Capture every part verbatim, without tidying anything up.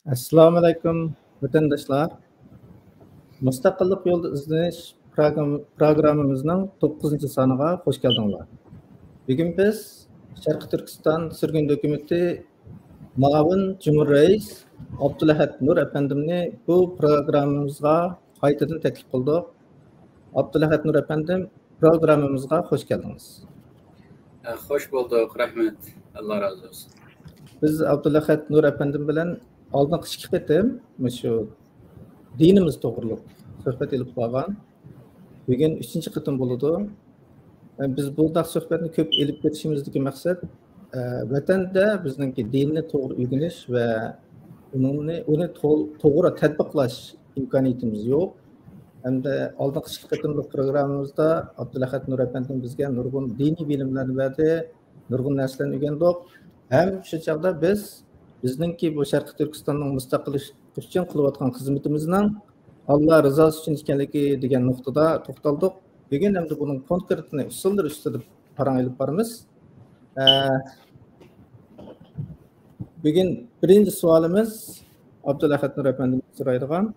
ئەسسالامۇئەلەيكۇم، ۋەتەنداشلار. مۇستەقىللىق يولىدا ئىزدىنىش پروگرام-، پروگراممىمىزنىڭ توققۇزىنچى سانىغا خۇش كەلدىڭلار. بۈگۈن بىز شەرقىي تۈركىستان سۈرگۈن ھۆكۈمىتى مۇئاۋىن جۇمھۇر رەئىس ئابدۇلئەھەد نۇر ئەپەندىمنى بۇ پروگراممىمىزغا قايتىدىن تەكلىپ قىلدۇق. ئابدۇلئەھەد نۇر ئەپەندىم، پروگراممىمىزغا خۇش كەلدىڭىز. ئە، خوش بولدۇق، رەھمەت. ئاللا رازى بولسۇن. بىز ئابدۇلئەھەد نۇر ئەپەندىم بىلەن ئالدىنقى ئىككى قېتىم مۇشۇ دىنىمىز توغرۇلۇق سۆھبەت ئېلىپ بارغان. بۈگۈن ئۈچىنچى قېتىم بولىدۇ. ئە، بىز بۇنداق سۆھبەتنى كۆپ ئېلىپ بېرىشىمىزدىكى مەقسەت، ئە، ۋەتەندە بىزنىڭكى دىننى توغرا ئۆگىنىش ۋە ئۇنىڭنى، ئۇنى تو-، توغرا تەتبىقلاش ئىمكانىيىتىمىز يوق. ھەمدە ئالدىنقى ئىككى قېتىملىق پروگراممىمىزدا ئابدۇلئەھەد نۇر ئەپەندىم بىزگە نۇرغۇن دىنىي بىلىملەرنى بەردى، نۇرغۇن نەرسىلەرنى ئۆگەندۇق. ھەم شۇ چاغدا بىز، بىزنىڭكى بۇ شەرقىي تۈركىستاننىڭ مۇستەقىللىشىش ئۈچۈن قىلىۋاتقان خىزمىتىمىزنىڭ ئاللا رىزاسى ئۈچۈن ئىكەنلىكى دېگەن نۇقتىدا توختالدۇق. بۈگۈن ئەمدى بۇنىڭ كونكرېتنى ئۇسۇللىرى ئۈستىدە پاراڭ ئېلىپ بارىمىز. ئە، بۈگۈن بىرىنچى سوئالىمىز ئابدۇلئەھەد نۇر ئەپەندىمىز سورايدىغان.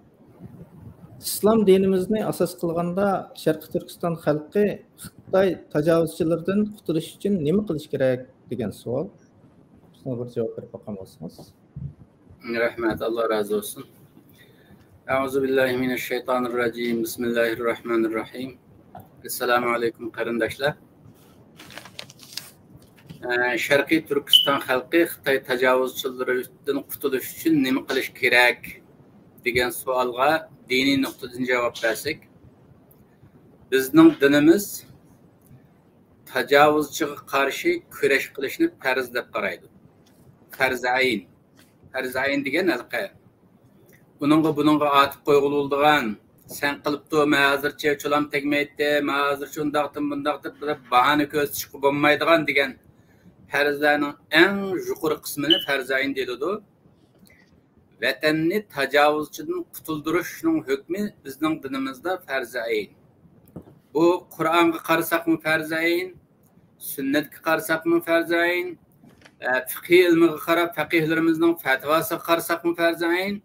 ئىسلام دىنىمىزنى ئاساس قىلغاندا، شەرقىي تۈركىستان خەلقى خىتاي تاجاۋۇزچىلىرىدىن قۇتۇلۇش ئۈچۈن نېمە قىلىش كېرەك دېگەن سوئال. شۇنىڭغا بىر جاۋاب بېرىپ باققان بولسىڭىز. رەھمەت، ئاللا رازى بولسۇن. ئەئۇزۇ بىللاھى مىنەششەيتانىررەجىم. بىسمىللاھىررەھمانىررەھىم. ئەسسالامۇ ئەلەيكۇم، قېرىنداشلار. ئە، شەرقىي تۈركىستان خەلقى خىتاي تاجاۋۇزچىلىرىدىن قۇتۇلۇش ئۈچۈن نېمە قىلىش كېرەك دېگەن سوئالغا دىنىي نۇقتىدىن جاۋاب بەرسەك، بىزنىڭ دىنىمىز تاجاۋۇزچىغا قارشى كۈرەش قىلىشنى پەرز دەپ قارايدۇ. پەرز ئەين. پەرز ئەين دېگەن ھېلىقى ئۇنىڭغا بۇنىڭغا ئاتىپ قويغىلى بولىدىغان، سەن قىلىپتۇ، ماڭا ھازىرچە چولام تەگمەيتتى، ماڭا ھازىرچە ئۇنداقتىم، بۇنداقتىم دەپ باھانە كۆرسىتىشكە بولمايدىغان دېگەن پەرزلەرنىڭ ئەڭ يۇقىرى قىسمىنى پەرز ئەين دېيىلىدۇ. ۋەتەننى تاجاۋۇزچىدىن قۇتۇلدۇرۇشنىڭ ھۆكمى بىزنىڭ دىنىمىزدا پەرز ئەين. بۇ قۇرئانغا قارىساقمۇ پەرز ئەين، سۈننەتكە قارىساقمۇ پەرز ئەين، ئە، فىقھىي ئىلمىغا قاراپ، فەقىھلىرىمىزنىڭ پەتىۋاسىغا قارىساقمۇ پەرز ئەين.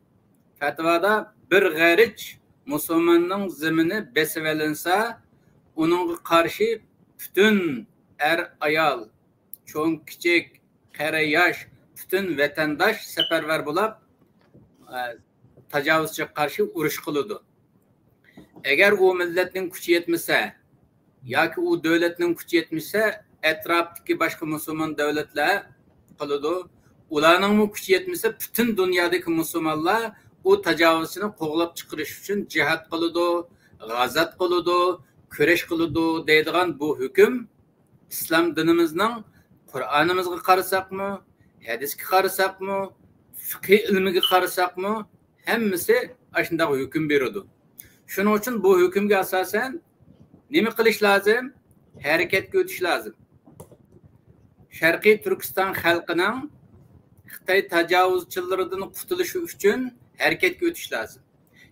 پەتىۋادا بىر غەرىچ مۇسۇلماننىڭ زېمىنى بېسىۋېلىنسا، ئۇنىڭغا قارشى پۈتۈن ئەر-ئايال، چوڭ-كىچىك، قېرى-ياش، پۈتۈن ۋەتەنداش سەپەرۋەر بولۇپ، ئە، تاجاۋۇزچىغا قارشى ئۇرۇش قىلىدۇ. ئەگەر ئۇ مىللەتنىڭ كۈچى يەتمىسە ياكى ئۇ دۆلەتنىڭ كۈچى يەتمىسە، ئەتراپتىكى باشقا مۇسۇلمان دۆلەتلەر قىلىدۇ. ئۇلارنىڭمۇ كۈچى يەتمىسە، پۈتۈن دۇنيادىكى مۇسۇلمانلار ئۇ تاجاۋۇزچىنى قوغلاپ چىقىرىش ئۈچۈن جىھاد قىلىدۇ، غازات قىلىدۇ، كۈرەش قىلىدۇ دەيدىغان بۇ ھۆكۈم ئىسلام دىنىمىزنىڭ قۇرئانىمىزغا قارىساقمۇ، ھەدىسكە قارىساقمۇ، فىقھىي ئىلمىگە قارىساقمۇ، ھەممىسى ئاشۇنداق ھۆكۈم بېرىدۇ. شۇنىڭ ئۈچۈن بۇ ھۆكۈمگە ئاساسەن نېمە قىلىش لازىم؟ ھەرىكەتكە ئۆتۈش لازىم. شەرقىي تۈركىستان خەلقىنىڭ خىتاي تاجاۋۇزچىلىرىدىن قۇتۇلۇشى ئۈچۈن ھەرىكەتكە ئۆتۈش لازىم.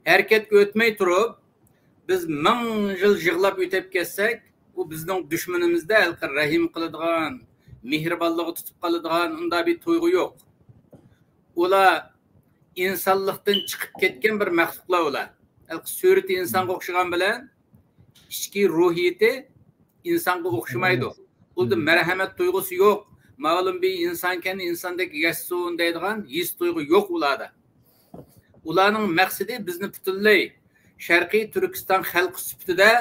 ھەرىكەتكە ئۆتمەي تۇرۇپ، بىز مىڭ يىل يىغلاپ ئۆتۈپ كەتسەك، ئۇ بىزنىڭ دۈشمىنىمىزدە ھېلىقى رەھىم قىلىدىغان، مېھرىبانلىقى تۇتۇپ قالىدىغان ئۇنداق بىر تۇيغۇ يوق. ئۇلار ئىنسانلىقتىن چىقىپ كەتكەن بىر مەخلۇقلار ئۇلار. ھېلىقى سۈرىتى ئىنسانغا ئوخشىغان بىلەن ئىچكى روھىيىتى ئىنسانغا ئوخشىمايدۇ. ئۇلاردا مەرھەمەت تۇيغۇسى يوق. مەلۇم بىر ئىنسانكەن، ئىنساندەك ياشىسۇن دەيدىغان ھېس تۇيغۇ يوق ئۇلاردا. ئۇلارنىڭ مەقسىتى بىزنى پۈتۈنلەي شەرقىي تۈركىستان خەلقى سۈپىتىدە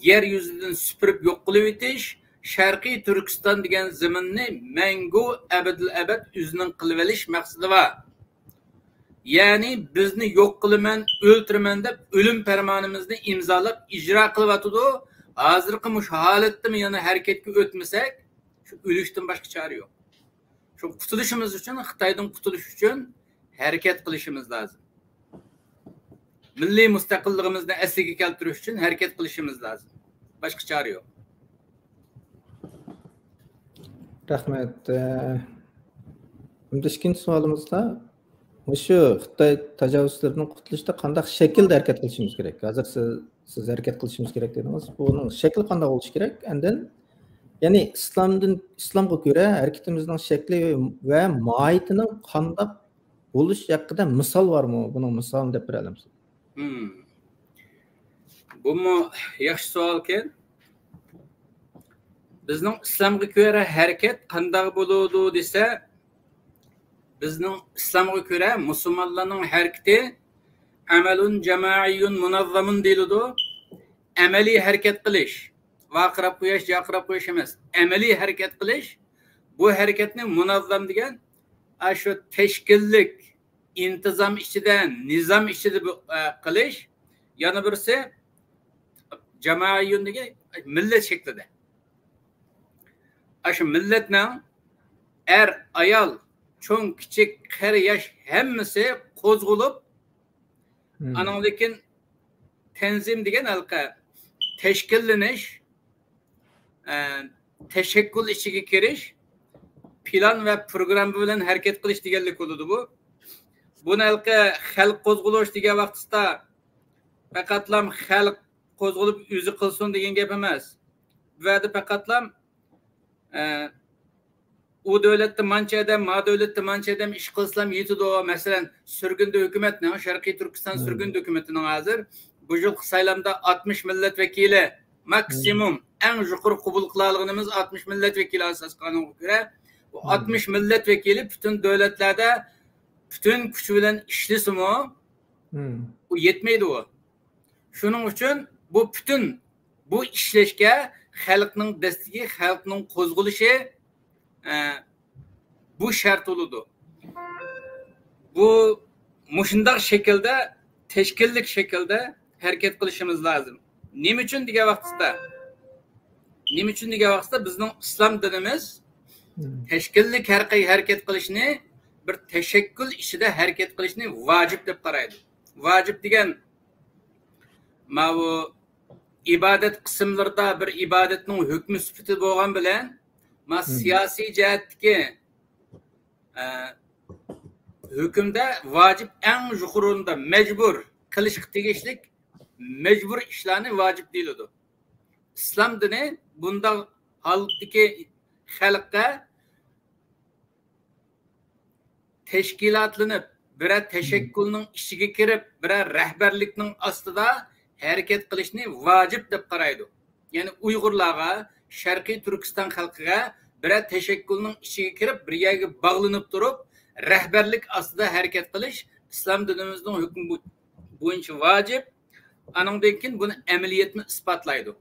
يەر يۈزىدىن سۈپۈرۈپ يوق قىلىۋېتىش، شەرقىي تۈركىستان دېگەن زېمىننى مەڭگۈ ئەبەدىل ئەبەد ئۆزىنىڭ قىلىۋېلىش مەقسىتى بار. يەنى بىزنى يوق قىلىمەن، ئۆلتۈرىمەن دەپ ئۆلۈم پەرمانىمىزنى ئىمزالاپ ئىجرا قىلىۋاتىدۇ. ھازىرقى مۇشۇ ھالەتتىمۇ يەنە ھەرىكەتكە ئۆتمىسەك، شۇ ئۆلۈشتىن باشقا چارە يوق. شۇ قۇتۇلۇشىمىز ئۈچۈن، خىتايدىن قۇتۇلۇش ئۈچۈن ھەرىكەت قىلىشىمىز لازىم. مىللىي مۇستەقىللىقىمىزنى ئەسلىگە كەلتۈرۈش ئۈچۈن ھەرىكەت قىلىشىمىز لازىم. باشقا چارە يوق. رەھمەت. ئە، ئەمدى ئىككىنچى سوئالىمىزدا، مۇشۇ خىتاي تاجاۋۇزچىلىرىدىن قۇتۇلۇشتا قانداق شەكىلدە ھەرىكەت قىلىشىمىز كېرەك؟ ھازىر سىز، سىز ھەرىكەت قىلىشىمىز كېرەك دېدىڭىز. بۇنىڭ شەكلى قانداق بولۇشى كېرەك؟ ئەندىن، يەنى ئىسلامدىن، ئىسلامغا كۆرە ھەرىكىتىمىزنىڭ شەكلى ۋە ماھىيىتىنىڭ قانداق بولۇش ھەققىدە مىسال بارمۇ؟ بۇنىڭ مىسالىنى دەپ بېرەلەمسىز؟ مم. بۇمۇ ياخشى سوئالكەن. بىزنىڭ ئىسلامغا كۆرە ھەرىكەت قانداق بولىدۇ دېسە، بىزنىڭ ئىسلامغا كۆرە مۇسۇلمانلارنىڭ ھەرىكىتى ئەمەلۇن جامائىيۇن مۇنەززەمۇن دېيىلىدۇ. ئەمەلىي ھەرىكەت قىلىش. ۋارقىراپ قويۇش، جارقىراپ قويۇش ئەمەس. ئەمەلىي ھەرىكەت قىلىش. بۇ ھەرىكەتنى مۇنەززەم دېگەن ئاشۇ تەشكىللىك، ئىنتىزام ئىچىدە، نىزام ئىچىدە بۇ، ئە، قىلىش. يەنە بىرسى جامائىيۇن دېگەن مىللەت شەكلىدە. ئاشۇ مىللەتنىڭ ئەر، ئايال، چوڭ، كىچىك، قېرى، ياش ھەممىسى قوزغىلىپ، مم. ئانىڭدىن كېيىن تەنزىم دېگەن ھېلىقى تەشكىللىنىش، ئە، تەشەككۈل ئىچىگە كىرىش، پىلان ۋە پروگرامما بىلەن ھەرىكەت قىلىش دېگەنلىك بولىدۇ بۇ. بۇنى ھېلىقى خەلق قوزغىلىش دېگەن ۋاقتىسىدا پەقەتلا خەلق قوزغىلىپ ئۆزى قىلسۇن دېگەن گەپ ئەمەس. بۇ يەردە پەقەتلا، ئە، ئۇ دۆلەتتە مانچە ئادەم، ما دۆلەتتە مانچە ئادەم ئىش قىلسىلا يېتىدۇ. مەسىلەن، سۈرگۈندە ھۆكۈمەتنىڭ، شەرقىي تۈركىستان مم. سۈرگۈندە ھۆكۈمىتىنىڭ ھازىر بۇ يىلقى سايلامدا ئاتمىش مىللەت ۋەكىلى، ماكسىمۇم، مم. ئەڭ يۇقىرى قوبۇل قىلالىغىنىمىز ئاتمىش مىللەت ۋەكىلى ئاساسىي قانۇنغا كۆرە. بۇ مم. ئاتمىش مىللەت ۋەكىلى پۈتۈن دۆلەتلەردە پۈتۈن كۈچى بىلەن ئىشلىسىمۇ، مم. ئۇ يەتمەيدۇ ئۇ. شۇنىڭ ئۈچۈن بۇ پۈتۈن بۇ ئىشلەشكە خەلقنىڭ دەستىكى، خەلقنىڭ قوزغىلىشى، ئە، بۇ شەرت بولىدۇ. بۇ مۇشۇنداق شەكىلدە، تەشكىللىك شەكىلدە ھەرىكەت قىلىشىمىز لازىم. نېمە ئۈچۈن دېگەن ۋاقتىدا، نېمە ئۈچۈن دېگەن ۋاقتىدا بىزنىڭ ئىسلام دىنىمىز مم. تەشكىللىك ھەرىكە-، ھەرىكەت قىلىشنى بىر تەشەككۈل ئىچىدە ھەرىكەت قىلىشنى ۋاجىپ دەپ قارايدۇ. ۋاجىپ دېگەن ماۋۇ ئىبادەت قىسىملىرىدا بىر ئىبادەتنىڭ ھۆكمى سۈپىتى بولغان بىلەن، ما مم. سىياسىي جەھەتتىكى، ئە، ھۆكۈمدە ۋاجىپ ئەڭ يۇقىرى ئورۇندا مەجبۇر، قىلىشقا تېگىشلىك مەجبۇر ئىشلارنى ۋاجىپ دېيىلىدۇ. ئىسلام دىنى بۇنداق ھالەتتىكى خەلققە تەشكىلاتلىنىپ، بىرەر تەشەككۈلنىڭ ئىچىگە كىرىپ، بىرەر رەھبەرلىكنىڭ ئاستىدا ھەرىكەت قىلىشنى ۋاجىپ دەپ قارايدۇ. يەنى ئۇيغۇرلارغا، شەرقىي تۈركىستان خەلقىگە بىرەر تەشەككۈلنىڭ ئىچىگە كىرىپ، بىر يەرگە باغلىنىپ تۇرۇپ، رەھبەرلىك ئاستىدا ھەرىكەت قىلىش ئىسلام دىنىمىزنىڭ ھۆكمى بو-، بويىچە ۋاجىپ. ئانىڭدىن كېيىن بۇنى ئەمەلىيەتمۇ ئىسپاتلايدۇ.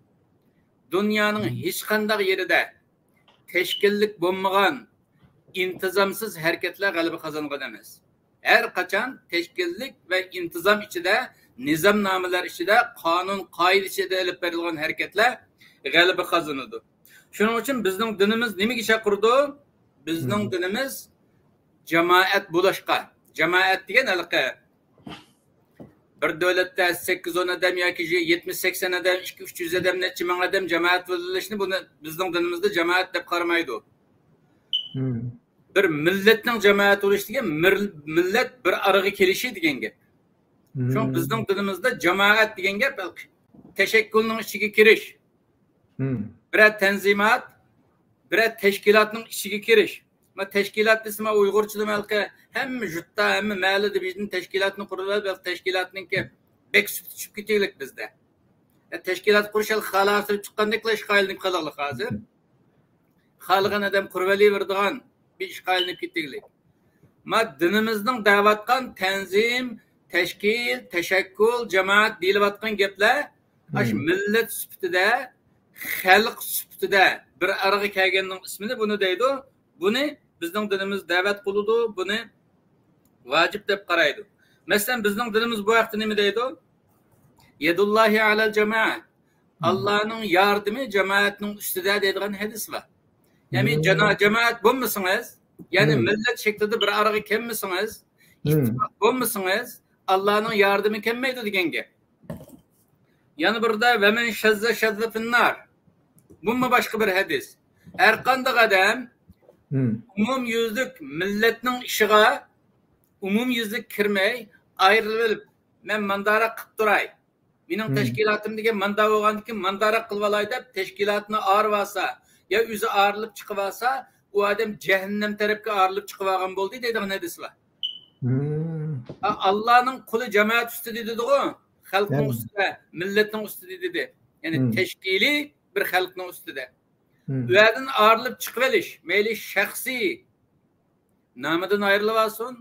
دۇنيانىڭ ھېچقانداق يېرىدە تەشكىللىك بولمىغان، ئىنتىزامسىز ھەرىكەتلەر غەلىبە قازانغان ئەمەس. ھەر قاچان تەشكىللىك ۋە ئىنتىزام ئىچىدە، نىزامنامىلەر ئىچىدە، قانۇن قائىدە ئىچىدە ئېلىپ بېرىلغان ھەرىكەتلەر غەلىبە قازىنىدۇ. شۇنىڭ ئۈچۈن بىزنىڭ دىنىمىز نېمىگە چاقىرىدۇ؟ بىزنىڭ مم. دىنىمىز جامائەت بولۇشقا. جامائەت دېگەن ھېلىقى بىر دۆلەتتە سەككىز ئون ئادەم ياكى يەتمىش سەكسەن ئادەم، ئىككى ئۈچ يۈز ئادەم، نەچچە مىڭ ئادەم جامائەت بولۇشنى بۇنى بىزنىڭ دىنىمىزدا جامائەت دەپ قارىمايدۇ. مم. بىر مىللەتنىڭ جامائەت بولۇش دېگەن مىر-، مىللەت بىر ئارىغا كېلىشى دېگەن گەپ. شۇڭا مم. بىزنىڭ دىنىمىزدا جامائەت دېگەن گەپ تەشەككۈلنىڭ ئىچىگە كىرىش. مم. بىرەر تەنزىمات، بىرەر تەشكىلاتنىڭ ئىچىگە كىرىش. ما تەشكىلات دېسە، ما ئۇيغۇرچىدا ھېلىقى ھەممە يۇرتتا، ھەممە مەھەللىدە بىزدىن تەشكىلاتنى قۇرۇۋېلىپ، تەشكىلاتنىڭكى بەك سۈپىتى چۈشۈپ كېتىگلىك بىزدە. يا تەشكىلات قۇرۇش ھېلىقى خالا ئاستىدا چىققاندەكلا ئىشقا ئايلىنىپ قالىغلىق ھازىر. خالىغان ئادەم قۇرۇۋېلىۋېرىدىغان بىر ئىشقا ئايلىنىپ كېتىگلىك. ما دىنىمىزنىڭ دەۋاتقان تەنزىم، تەشكىل، تەشەككۈل، جامائەت دېيىلىۋاتقان گەپلەر ئاشۇ مم. مىللەت سۈپىتىدە، خەلق سۈپىتىدە بىر ئارىغا كەلگەننىڭ ئىسمىنى بۇنى دەيدۇ. بۇنى بىزنىڭ دىنىمىز دەۋەت قىلىدۇ، بۇنى ۋاجىپ دەپ قارايدۇ. مەسىلەن، بىزنىڭ دىنىمىز بۇ ھەقتە نېمە دەيدۇ؟ يەدۇللاھى ئەلەل جامائە. مم. ئاللانىڭ ياردىمى جامائەتنىڭ ئۈستىدە دەيدىغان ھەدىس بار. يەنى مم. جانا-، جامائەت بولمىسىڭىز، يەنى مم. مىللەت شەكلىدە بىر ئارىغا كەلمىسىڭىز، مم. ئىتتىپاق بولمىسىڭىز، ئاللانىڭ ياردىمى كەلمەيدۇ دېگەن گەپ. يەنە بىرىدە، ۋەمەن شەززە شەززە فىننار. بۇمۇ باشقا بىر ھەدىس. ھەر قانداق ئادەم مم. ئومۇميۈزلۈك مىللەتنىڭ ئىشىغا ئومۇميۈزلۈك كىرمەي، ئايرىلىۋېلىپ، مەن مانداراق قىلىپ تۇراي، مېنىڭ مم. تەشكىلاتىم دېگەن ماندا بولغاندىكىن، مانداراق قىلىۋالاي دەپ، تەشكىلاتنى ئايرىۋالسا يا ئۆزى ئايرىلىپ چىقىۋالسا، ئۇ ئادەم جەھەننەم تەرەپكە ئايرىلىپ چىقىۋالغان بولدى دەيدىغان ھەدىس بار. مم. ئا-، ئاللانىڭ قۇلى جامائەت ئۈستىدە دېدىغۇ. خەلقنىڭ ئۈستىدە، مىللەتنىڭ ئۈستىدە دېدى. يەنى تەشكىلىي بىر خەلقنىڭ ئۈستىدە. مم. ئۇيەردىن ئايرىلىپ چىقىۋېلىش، مەيلى شەخسىي نامىدىن ئايرىلىۋالسۇن،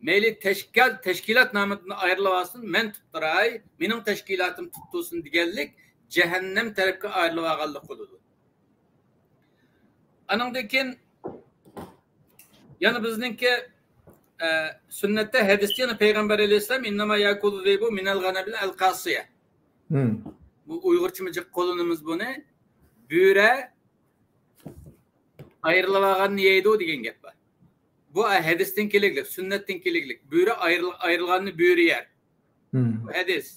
مەيلى تەشكىل-، تەشكىلات نامىدىن ئايرىلىۋالسۇن، مەن تۇتتۇراي، مېنىڭ تەشكىلاتىم تۇتتۇرسۇن دېگەنلىك جەھەننەم تەرەپكە ئايرىلىۋالغانلىق بولىدۇ. ئانىڭدىن كېيىن يەنە بىزنىڭكى، ئە، سۈننەتتە، ھەدىستە يەنە پەيغەمبەر ئەلەيھىسسالام، «ئىننەما يەكۇلۇ زىبۇ مىنەل غەنەمىل ئەلقاسىيە.» مم. بۇ ئۇيغۇرچىمۇ جىق قوللىنىمىز بۇنى. بۆرە ئايرىلىۋالغاننى يەيدۇ دېگەن گەپ بار. بۇ ھەدىستىن كېلىگلىك، سۈننەتتىن كېلىگلىك. بۆرە ئايرىل-، ئايرىلغاننى بۆرە يەر. مم. بۇ ھەدىس.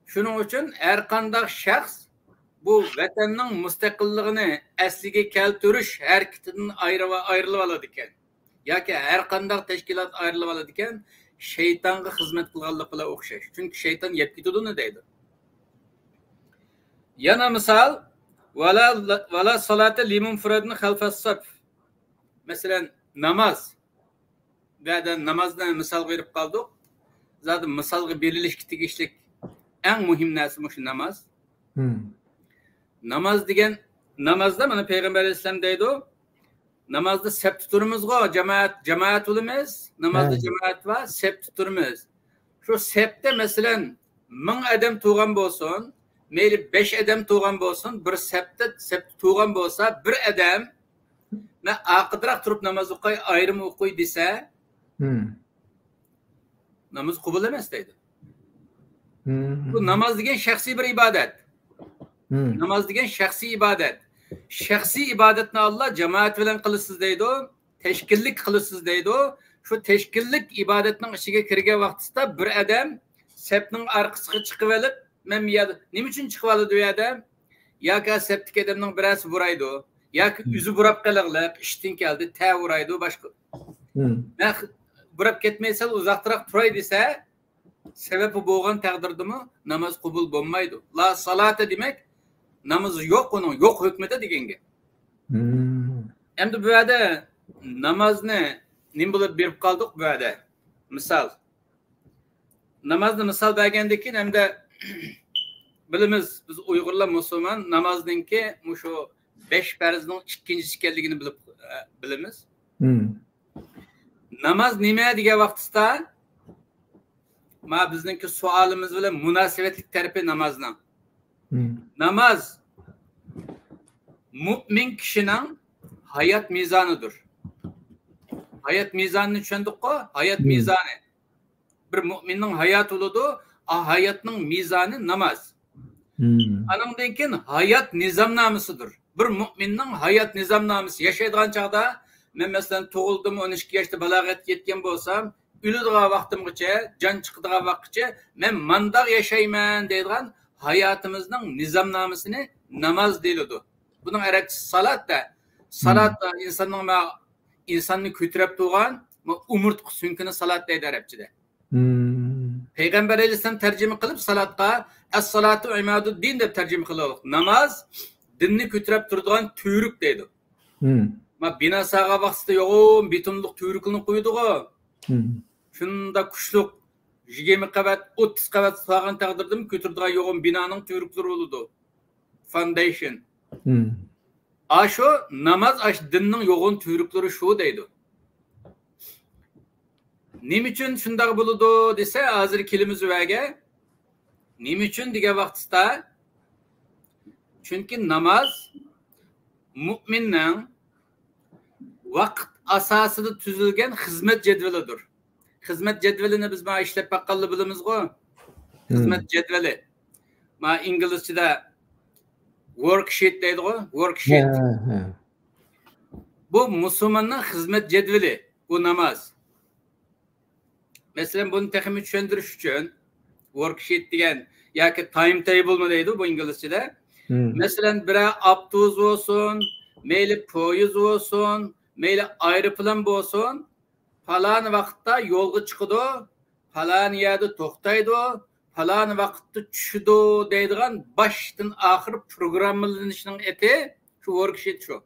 شۇنىڭ ئۈچۈن ھەر قانداق شەخس بۇ ۋەتەننىڭ مۇستەقىللىقىنى ئەسلىگە كەلتۈرۈش ھەرىكىتىدىن ئايرىۋا-، ئايرىلىۋالىدىكەن. ياكى ھەر قانداق تەشكىلات ئايرىلىۋالىدىكەن، شەيتانغا خىزمەت قىلغانلىق بىلەن ئوخشاش. چۈنكى شەيتان يەپ كېتىدۇ دەيدۇ. يەنە مىسال، «ۋەلا، ۋەلا سالاتا لىمۇنفىرەدىن خەلفەس سەف.» مەسىلەن، ناماز. بۇ يەردە نامازنى مىسالغا بېرىپ قالدۇق. زادى مىسالغا بېرىلىشكە تېگىشلىك ئەڭ مۇھىم نەرسە مۇشۇ ناماز. مم. ناماز دېگەن، نامازدا مانا پەيغەمبەر ئەلەيھىسسالام دەيدۇ، نامازدا سەپتە تۇرىمىزغۇ، جامائەت، جامائەت بولىمىز، نامازدا جامائەت بار، سەپتە تۇرىمىز. شۇ سەپتە، مەسىلەن، مىڭ ئادەم تۇرغان بولسۇن، مەيلى بەش ئادەم تۇرغان بولسۇن، بىر سەپتە، سەپتە تۇرغان بولسا، بىر ئادەم، «مەن ئارقىدىراق تۇرۇپ ناماز ئوقۇي، ئايرىم ئوقۇي» دېسە، مم. ناماز قوبۇل ئەمەس دەيدۇ. مم. بۇ ناماز دېگەن شەخسىي بىر ئىبادەت. مم. ناماز دېگەن شەخسىي ئىبادەت. شەخسىي ئىبادەتنى ئاللا جامائەت بىلەن قىلىسىز دەيدۇ، تەشكىللىك قىلىسىز دەيدۇ. شۇ تەشكىللىك ئىبادەتنىڭ ئىچىگە كىرگەن ۋاقتىسىدا بىر ئادەم سەپنىڭ ئارقىسىغا چىقىۋېلىپ، مەن بۇ يەردە، نېمە ئۈچۈن چىقىۋالىدۇ بۇ يەردە؟ ياكى سەپتىكى ئادەمنىڭ بىرەرسى بۇرايدۇ، ياكى مم. ئۆزى بۇراپ قېلىغلىق، ئىشتىن كەلدى، تەۋرايدۇ، باشقا. مم. مەن بۇراپ كەتمەي سەل ئۇزاقراق تۇراي دېسە، سەۋەبى بولغان تەقدىردىمۇ ناماز قوبۇل بولمايدۇ. لا سالاتا دېمەك، نامىزى يوق ئۇنىڭ، يوق ھۆكمىدە دېگەن گەپ. مم. ئەمدى بۇ يەردە نامازنى نېمە بولۇپ بېرىپ قالدۇق بۇ يەردە؟ مىسال. نامازنى مىسال بەرگەندىن كېيىن ھەمدە بىلىمىز، بىز ئۇيغۇرلار مۇسۇلمان، نامازنىڭكى مۇشۇ بەش پەرزنىڭ ئىككىنچىسى ئىكەنلىكىنى بىلىپ، ئە، بىلىمىز. مم. ناماز نېمە دېگەن ۋاقتىسىدا، ما بىزنىڭكى سوئالىمىز بىلەن مۇناسىۋەتلىك تەرىپى نامازنىڭ. مم. ناماز مۇئمىن كىشىنىڭ ھايات مىزانىدۇر. ھايات مىزانىنى چۈشەندۇققۇ؟ ھايات مم. مىزانى. بىر مۇئمىننىڭ ھاياتى بولىدۇ، ئا، ھاياتنىڭ مىزانى ناماز. مم. ئانىڭدىن كېيىن ھايات نىزامنامىسىدۇر. بىر مۇئمىننىڭ ھايات نىزامنامىسى، ياشايدىغان چاغدا، مەن مەسىلەن تۇغۇلدۇم، ئون ئىككى ياشتا بالاغەتكە يەتكەن بولسام، ئۆلىدىغان ۋاقتىمغىچە، جان چىقىدىغان ۋاقىتقىچە مەن مانداق ياشايمەن دەيدىغان ھاياتىمىزنىڭ نىزامنامىسىنى ناماز دېيىلىدۇ. بۇنىڭ ئەرەبچىسى سالات دە. سالات مم. ئىنساننىڭ مە-، ئىنساننى كۆتۈرۈپ تۇرغان مە-، ئومۇرتقا سۆڭىكىنى سالات دەيدۇ ئەرەبچىدە. مم. پەيغەمبەر ئەلەيھىسسالام تەرجىمە قىلىپ سالاتقا «ئەسسالاتۇ ئىمادۇددىن» دەپ تەرجىمە قىلىۋالدۇق. ناماز دىننى كۆتۈرۈپ تۇرىدىغان تۈۋرۈك دەيدۇ. مم. ما بىنا سالغان ۋاقتىدا يوغان بېتونلۇق تۈۋرۈكلىرىنى قويىدىغۇ. مم. شۇنداق كۈچلۈك يىگىرمە قەۋەت، ئوتتۇز قەۋەت سالغان تەقدىردىمۇ كۆتۈرىدىغان يوغان بىنانىڭ تۈۋرۈكلىرى بولىدۇ. فاندېيشن. مم. ئاشۇ ناماز، ئاشۇ دىننىڭ يوغان تۈۋرۈكلىرى شۇ دەيدۇ. نېمە ئۈچۈن شۇنداق بولىدۇ دېسە، ھازىر كېلىمىز ئۇ يەرگە. نېمە ئۈچۈن دېگەن ۋاقتىسىدا، چۈنكى ناماز مۇئمىننىڭ ۋاقىت ئاساسىدا تۈزۈلگەن خىزمەت جەدۋىلىدۇر. خىزمەت جەدۋىلىنى بىز مانا ئىشلەپ باققانلا بىلىمىزغۇ. خىزمەت مم. جەدۋىلى. مانا ئىنگلىزچىدە ۋوركشىت دەيدىغۇ، ۋوركشىت. ھە، ھە. بۇ مۇسۇلماننىڭ خىزمەت جەدۋىلى، بۇ ناماز. مەسىلەن، بۇنى تېخىمۇ چۈشەندۈرۈش ئۈچۈن، ۋوركشىت دېگەن ياكى تايم تەيبىلمۇ دەيدۇ بۇ ئىنگلىزچىدە. مم. مەسىلەن، بىرەر ئاپتوبۇس بولسۇن، مەيلى پويىز بولسۇن، مەيلى ئايروپىلان بولسۇن، پالان ۋاقىتتا يولغا چىقىدۇ، پالان يەردە توختايدۇ، پالان ۋاقىتتا چۈشىدۇ دەيدىغان باشتىن ئاخىر پروگراممىلىنىشنىڭ ئېتى شۇ ۋوركشىت شۇ.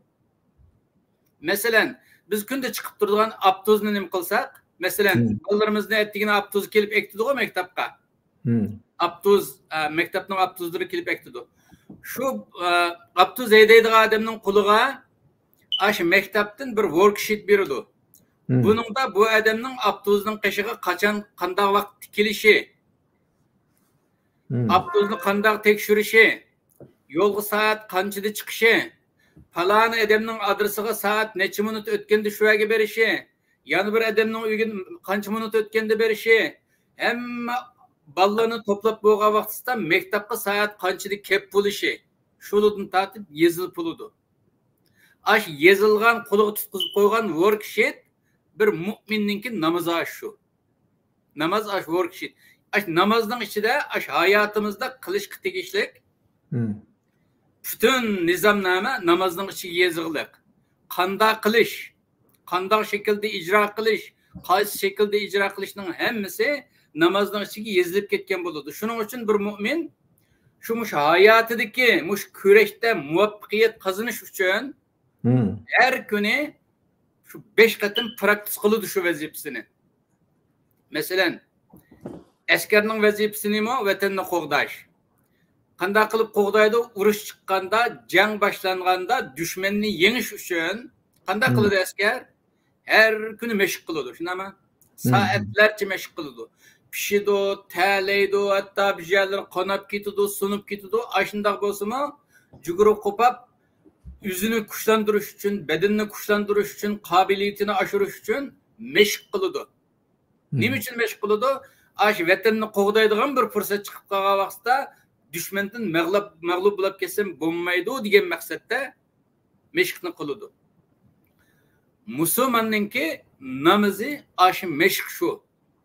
مەسىلەن، بىز كۈندە چىقىپ تۇرىدىغان ئاپتوبۇسنى نېمە قىلساق، مەسىلەن، بالىلىرىمىزنى ئەتىگىنى ئاپتوبۇس كېلىپ ئەكېتىدىغۇ مەكتەپكە. ئاپتوبۇس، ئە، مەكتەپنىڭ ئاپتوبۇسلىرى كېلىپ ئەكېتىدۇ. شۇ، ئە، ئاپتوبۇس ھەيدەيدىغان ئادەمنىڭ قولىغا ئاشۇ مەكتەپتىن بىر وركشىت بېرىدۇ. بۇنىڭدا بۇ ئادەمنىڭ ئاپتوبۇسنىڭ قېشىغا قاچان، قانداق ۋاقىتتا كېلىشى، ئاپتوبۇسنى قانداق تەكشۈرۈشى، يولغا سائەت قانچىدا چىقىشى، پالان ئادەمنىڭ ئادرېسىغا سائەت نەچچە مىنۇت ئۆتكەندە شۇ يەرگە بېرىشى، يەنە بىر ئادەمنىڭ ئۆيىگە قانچە مىنۇت ئۆتكەندە بېرىشى، ھەممە بالىلارنى توپلاپ بولغان ۋاقتىسىدا مەكتەپكە سائەت قانچىدا كەپ بولۇشى، شۇلىدىن تارتىپ يېزىلىپ بولىدۇ. ئاشۇ يېزىلغان، قولىغا تۇتقۇزۇپ قويغان وركشىت بىر مۇئمىننىڭكى نامىزى ئاشۇ. ناماز ئاشۇ وركشىت. ئاشۇ نامازنىڭ ئىچىدە، ئاشۇ ھاياتىمىزدا قىلىشقا تېگىشلىك پۈتۈن نىزامنامە نامازنىڭ ئىچىگە يېزىقلىق. قانداق قىلىش، قانداق شەكىلدە ئىجرا قىلىش، قايسى شەكىلدە ئىجرا قىلىشنىڭ ھەممىسى نامازنىڭ ئىچىگە يېزىلىپ كەتكەن بولىدۇ. شۇنىڭ ئۈچۈن بىر مۇئمىن شۇ، مۇشۇ ھاياتىدىكى مۇشۇ كۈرەشتە مۇۋەپپەقىيەت قازىنىش ئۈچۈن ھەر كۈنى شۇ بەش قېتىم پراكتىس قىلىدۇ شۇ ۋەزىپىسىنى. مەسىلەن، ئەسكەرنىڭ ۋەزىپىسى نېمە؟ ۋەتەننى قوغداش. قانداق قىلىپ قوغدايدۇ؟ ئۇرۇش چىققاندا، جەڭ باشلانغاندا دۈشمەننى يېڭىش ئۈچۈن قانداق قىلىدۇ ئەسكەر؟ ھەر كۈنى مەشىق قىلىدۇ، شۇنداقمۇ؟ سائەتلەرچە مەشىق قىلىدۇ. پىشىدۇ، تەلەيدۇ، ھەتتا بىر يەرلىرى قاناپ كېتىدۇ، سۇنۇپ كېتىدۇ. ئاشۇنداق بولسىمۇ، جۇگۇرۇپ قوپاپ، ئۆزىنى كۇشلاندۇرۇش ئۈچۈن، بەدىنىنى كۇشلاندۇرۇش ئۈچۈن، قابىلىيىتىنى ئاشۇرۇش ئۈچۈن مەشىق قىلىدۇ. نېمە ئۈچۈن مەشىق قىلىدۇ؟ ئاشۇ ۋەتەننى قوغدايدىغان بىر پۇرسەت چىقىپ قالغان ۋاقىتتا، دۈشمەندىن مەغلۇپ، مەغلۇپ بولاپ كەتسەم بولمايدۇ دېگەن مەقسەتتە مەشىقنى قىلىدۇ. مۇسۇلماننىڭكى نامىزى ئاشۇ مەشىق شۇ.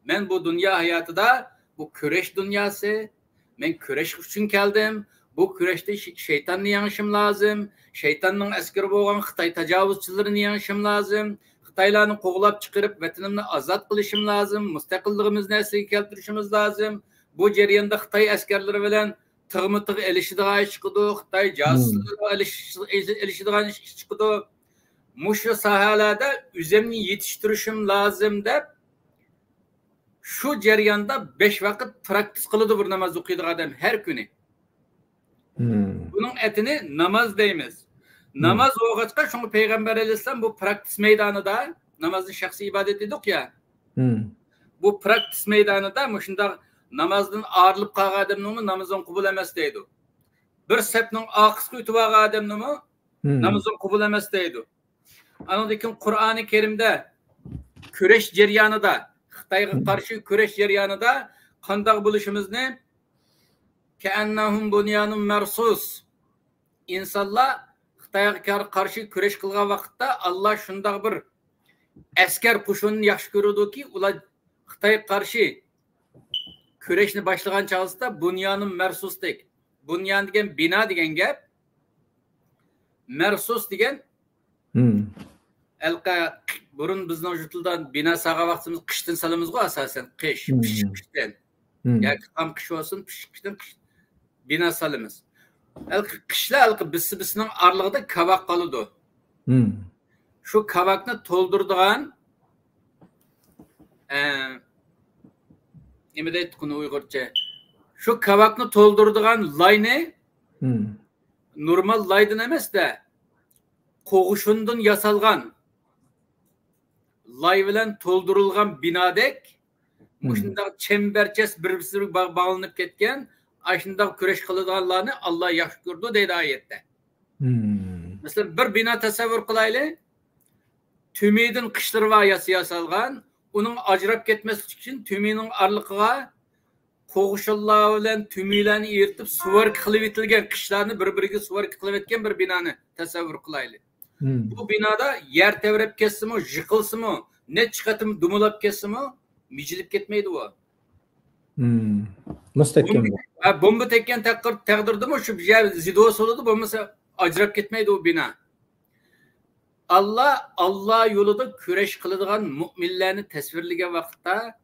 مەن بۇ دۇنيا ھاياتىدا، بۇ كۈرەش دۇنياسى، مەن كۈرەش ئۈچۈن كەلدىم. بۇ كۈرەشتە شەيتاننى يېڭىشىم لازىم. شەيتاننىڭ ئەسكىرى بولغان خىتاي تاجاۋۇزچىلىرىنى يېڭىشىم لازىم. خىتايلارنى قوغلاپ چىقىرىپ، ۋەتىنىمنى ئازاد قىلىشىم لازىم. مۇستەقىللىقىمىزنى ئەسلىگە كەلتۈرۈشىمىز لازىم. بۇ جەرياندا خىتاي ئەسكەرلىرى بىلەن تىغمۇ تىغ ئېلىشىدىغان ئىش چىقىدۇ، خىتاي جاسۇسلىرى ئېلىشىدىغان ئىش چىقىدۇ. مۇشۇ ساھەلەردە ئۆزۈمنى يېتىشتۈرۈشۈم لازىم دەپ، شۇ جەرياندا بەش ۋاقىت پراكتىس قىلىدۇ بىر ناماز ئوقۇيدىغان ئادەم ھەر كۈنى. بۇنىڭ ئېتىنى ناماز دەيمىز. ناماز بولغاچقا، شۇڭا پەيغەمبەر ئەلەيھىسسالام بۇ پراكتىس مەيدانىدا، نامازنى شەخسىي ئىبادەت دېدۇق يا، بۇ پراكتىس مەيدانىدا مۇشۇنداق نامازدىن ئايرىلىپ قالغان ئادەمنىڭمۇ نامىزىنى قوبۇل ئەمەس دەيدۇ. بىر سەپنىڭ ئارقىسىغا ئۆتۈپ ئالغان ئادەمنىمۇ نامىزىنى قوبۇل ئەمەس دەيدۇ. ئانىڭدىن كېيىن قۇرئانى كەرىمدە كۈرەش جەريانىدا، خىتايغا قارشى كۈرەش جەريانىدا قانداق بولۇشىمىزنى، كەئەننەھۇم بۇنيانۇن مەرسۇس. ئىنسانلار خىتايغا كار-، قارشى كۈرەش قىلغان ۋاقىتتا، ئاللا شۇنداق بىر ئەسكەر قوشۇننى ياخشى كۆرىدۇكى، ئۇلار خىتايغا قارشى كۈرەشنى باشلىغان چاغلىسىدا، بۇنيانۇن مەرسۇستەك. بۇنيان دېگەن بىنا دېگەن گەپ. مەرسۇس دېگەن، ھەلقە بۇرۇن بىزنىڭ يۇرتلىدا بىنا سالغان ۋاقتىمىز قىشتىن سالىمىزغۇ ئاساسەن، قىش، پىششىق قىشتىن. ياكى خام قىش بولسۇن، پىششىق قىشتىن قىش بىنا سالىمىز. ھەلقە قىشلار ھەلقە بىسسە-بىسسىنىڭ ئارىلىقىدا كاۋاك قالىدۇ. شۇ كاۋاكنى تولدۇرىدىغان، ئە، نېمە دەيتتۇق ئۇنى ئۇيغۇرچە؟ شۇ كاۋاكنى تولدۇرىدىغان لاينى نورمال لايدىن ئەمەس-دە، قوغۇشۇندىن ياسالغان لاي بىلەن تولدۇرۇلغان بىنادەك مۇشۇنداق چەمبەرچاس بىر-بىرسىگە با-، باغلىنىپ كەتكەن، ئاشۇنداق كۈرەش قىلىدىغانلارنى ئاللا ياخشى كۆرىدۇ دەيدۇ ئايەتتە. مەسىلەن، بىر بىنا تەسەۋۋۇر قىلايلى. تۈمىدىن قىچلىرى بار ياسا-، ياسالغان، ئۇنىڭ ئاجراپ كەتمەسلىكى ئۈچۈن تۈمىنىڭ ئارىلىقىغا قوغۇشۇنلار بىلەن تۈمىلەرنى ئېرىتىپ، سۇۋاركا قىلىۋېتىلگەن، قىچلارنى بىر-بىرىگە سۇۋاركا قىلىۋەتكەن بىر بىنانى تەسەۋۋۇر قىلايلى. بۇ بىنادا يەر تەۋرەپ كەتسىمۇ، يىقىلسىمۇ، نەچچە قېتىم دومىلاپ كەتسىمۇ، مىجىلىپ كەتمەيدۇ ئۇ. مۇستەھكەم. بومبا، ھە، بومبا تەگكەن تەقدىر-، تەقدىردىمۇ شۇ يەر زىدوس بولىدۇ، بولمىسا ئاجراپ كەتمەيدۇ ئۇ بىنا. ئاللا، ئاللا يولىدا كۈرەش قىلىدىغان مۇئمىنلەرنى تەسۋىرلىگەن ۋاقىتتا،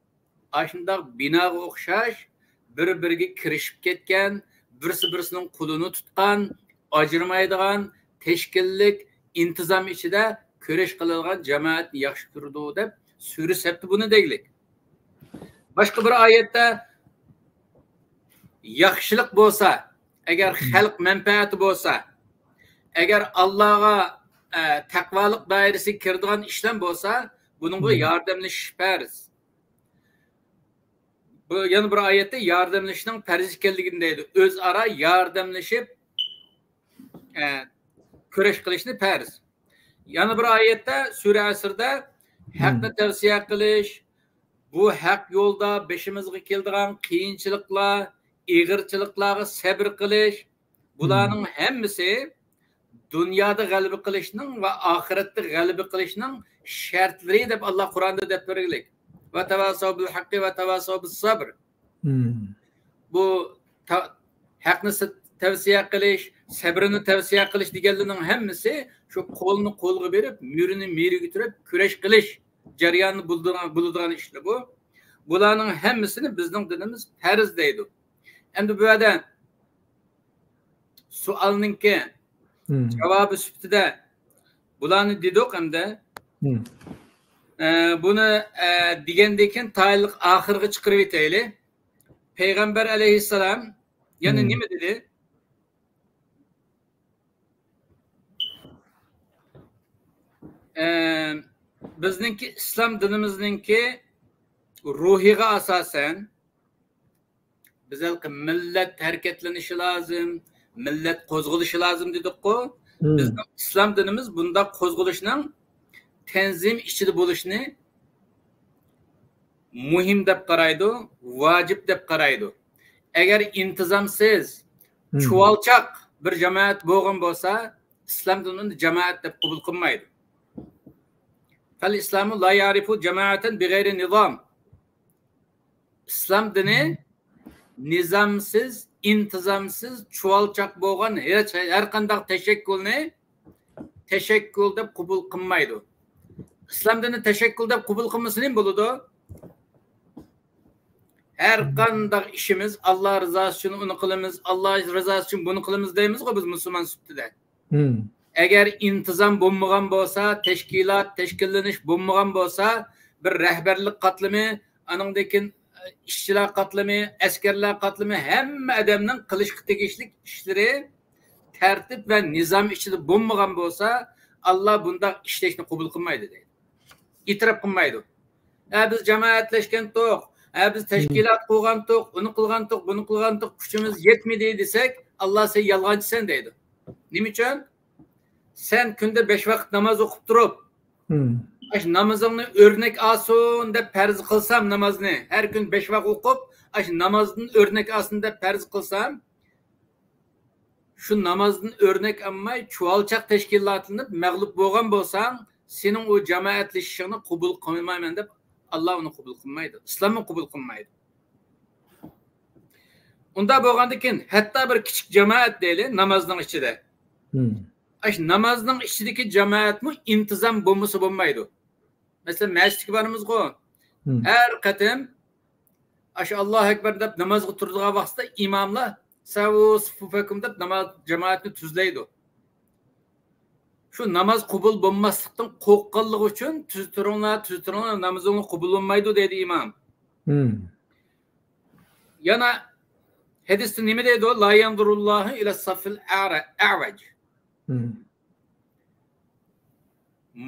ئاشۇنداق بىناغا ئوخشاش بىر-بىرىگە كىرىشىپ كەتكەن، بىرسى-بىرسىنىڭ قولىنى تۇتقان، ئاجرىمايدىغان، تەشكىللىك، ئىنتىزام ئىچىدە كۈرەش قىلىدىغان جامائەتنى ياخشى كۆرىدۇ، دەپ سۈرە سەپتە بۇنى دەيلىك. باشقا بىر ئايەتتە ياخشىلىق بولسا، ئەگەر خەلق مەنپەئەتى بولسا، ئەگەر ئاللاغا، ئە، تەقۋالىق دائىرىسىگە كىرىدىغان ئىشلار بولسا، بۇنىڭغا ياردەملىشىش پەرز. بۇ يەنە بىر ئايەتتە ياردەملىشىشنىڭ پەرز ئىكەنلىكىنى دەيدۇ. ئۆزئارا ياردەملىشىپ، ئە، كۈرەش قىلىشنى پەرز. يەنە بىر ئايەتتە سۈرە ئەسىردە ھەقنى تەۋسىيە قىلىش، بۇ ھەق يولدا بېشىمىزغا كېلىدىغان قىيىنچىلىقلار، ئېغىرچىلىقلارغا سەبرى قىلىش، بۇلارنىڭ ھەممىسى دۇنيادا غەلىبە قىلىشنىڭ ۋە ئاخىرەتتە غەلىبە قىلىشنىڭ شەرتلىرى دەپ ئاللا قۇرئاندا دەپ بەرگىلىك. ۋە تەۋاسەۋ بىل ھەققى ۋە تەۋاسەۋ بىس سەبر. بۇ تا-، ھەقنى س-، تەۋسىيە قىلىش، سەبرىنى تەۋسىيە قىلىش دېگەنلىرىنىڭ ھەممىسى شۇ قولنى قولغا بېرىپ، مۈرىنى مۈرىگە تۈرۈپ كۈرەش قىلىش جەريانىنى بولىدىغان، بولىدىغان ئىشلار بۇ. بۇلارنىڭ ھەممىسىنى بىزنىڭ دىنىمىز پەرز دەيدۇ. ئەمدى بۇ يەردە سوئالنىڭكى جاۋابى سۈپىتىدە بۇلارنى دېدۇق ئەمدى. ئە، بۇنى، ئە، دېگەندىن كېيىن تايىنلىق ئاخىرغا چىقىرىۋېتەيلى. پەيغەمبەر ئەلەيھىسسالام يەنە نېمە دېدى؟ ئە، بىزنىڭكى ئىسلام دىنىمىزنىڭكى روھىغا ئاساسەن، بىز ھېلىقى مىللەت ھەرىكەتلىنىشى لازىم، مىللەت قوزغىلىشى لازىم دېدۇققۇ. بىزنىڭ ئىسلام دىنىمىز بۇنداق قوزغىلىشنىڭ تەنزىم ئىچىدە بولۇشىنى مۇھىم دەپ قارايدۇ، ۋاجىپ دەپ قارايدۇ. ئەگەر ئىنتىزامسىز، چۇۋالچاق بىر جامائەت بولغان بولسا، ئىسلام دىنىنى جامائەت دەپ قوبۇل قىلمايدۇ. فەل ئىسلامۇ لا يەرىفۇ جامائەتەن بىغەيرى نىزام. ئىسلام دىنى نىزامسىز، ئىنتىزامسىز، چۇۋالچاق بولغان ھېچ، ھەر قانداق تەشەككۈلنى تەشەككۈل دەپ قوبۇل قىلمايدۇ. ئىسلام دىنى تەشەككۈل دەپ قوبۇل قىلمىسا نېمە بولىدۇ؟ ھەر قانداق ئىشىمىز ئاللا رىزاسى ئۈچۈن ئۇنى قىلىمىز، ئاللا رىزاسى ئۈچۈن بۇنى قىلىمىز دەيمىزغۇ بىز مۇسۇلمان سۈپىتىدە. ئەگەر ئىنتىزام بولمىغان بولسا، تەشكىلات، تەشكىللىنىش بولمىغان بولسا، بىر رەھبەرلىك قاتلىمى، ئانىڭدىن كېيىن ئىشچىلار قاتلىمى، ئەسكەرلەر قاتلىمى، ھەممە ئادەمنىڭ قىلىشقا تېگىشلىك ئىشلىرى تەرتىپ ۋە نىزام ئىچىدە بولمىغان بولسا، ئاللا بۇنداق ئىشلەشنى قوبۇل قىلمايدۇ دەيدۇ. ئېتىراپ قىلمايدۇ. ھە، بىز جامائەتلەشكەنتۇق، ھە، بىز تەشكىلات قۇرغانتۇق، ئۇنى قىلغانتۇق، بۇنى قىلغانتۇق، كۈچىمىز يەتمىدى دېسەك، ئاللا سەن يالغانچىسەن دەيدۇ. نېمە ئۈچۈن؟ سەن كۈندە بەش ۋاقىت ناماز ئوقۇپ تۇرۇپ، ئاشۇ نامىزىڭنى ئۆرنەك ئالسۇن دەپ پەرز قىلسام نامازنى، ھەر كۈن بەش ۋاق ئوقۇپ، ئاشۇ نامازدىن ئۆرنەك ئالسۇن دەپ پەرز قىلسام، شۇ نامازدىن ئۆرنەك ئالماي، چۇۋالچاق تەشكىللاتلىنىپ مەغلۇپ بولغان بولساڭ، سېنىڭ ئۇ جامائەتلىشىشىڭنى قوبۇل قىلمايمەن دەپ، ئاللا ئۇنى قوبۇل قىلمايدۇ. ئىسلاممۇ قوبۇل قىلمايدۇ. ئۇنداق بولغاندىن كېيىن، ھەتتا بىر كىچىك جامائەت دەيلى، نامازنىڭ ئىچىدە. ئاشۇ نامازنىڭ ئىچىدىكى جامائەتمۇ ئىنتىزام بولمىسا بولمايدۇ. مەسىلەن، مەسچىتكە بارىمىزغۇ، ھەر قېتىم ئاشۇ ئاللاھۇ ئەكبەر دەپ نامازغا تۇرىدىغان ۋاقتىدا ئىماملار سەۋۇ سۇفۇفەكۇم دەپ ناماز، جامائەتنى تۈزلەيدۇ. شۇ ناماز قوبۇل بولماسلىقتىن قورققانلىقى ئۈچۈن، تۈز تۇرۇڭلار، تۈز تۇرۇڭلار، نامىزىڭلار قوبۇل بولمايدۇ دەيدۇ ئىمام. يەنە ھەدىستە نېمە دەيدۇ؟ لا يەنزۇرۇللاھۇ ئىلە سەفىل ئەرە-، ئەۋەج.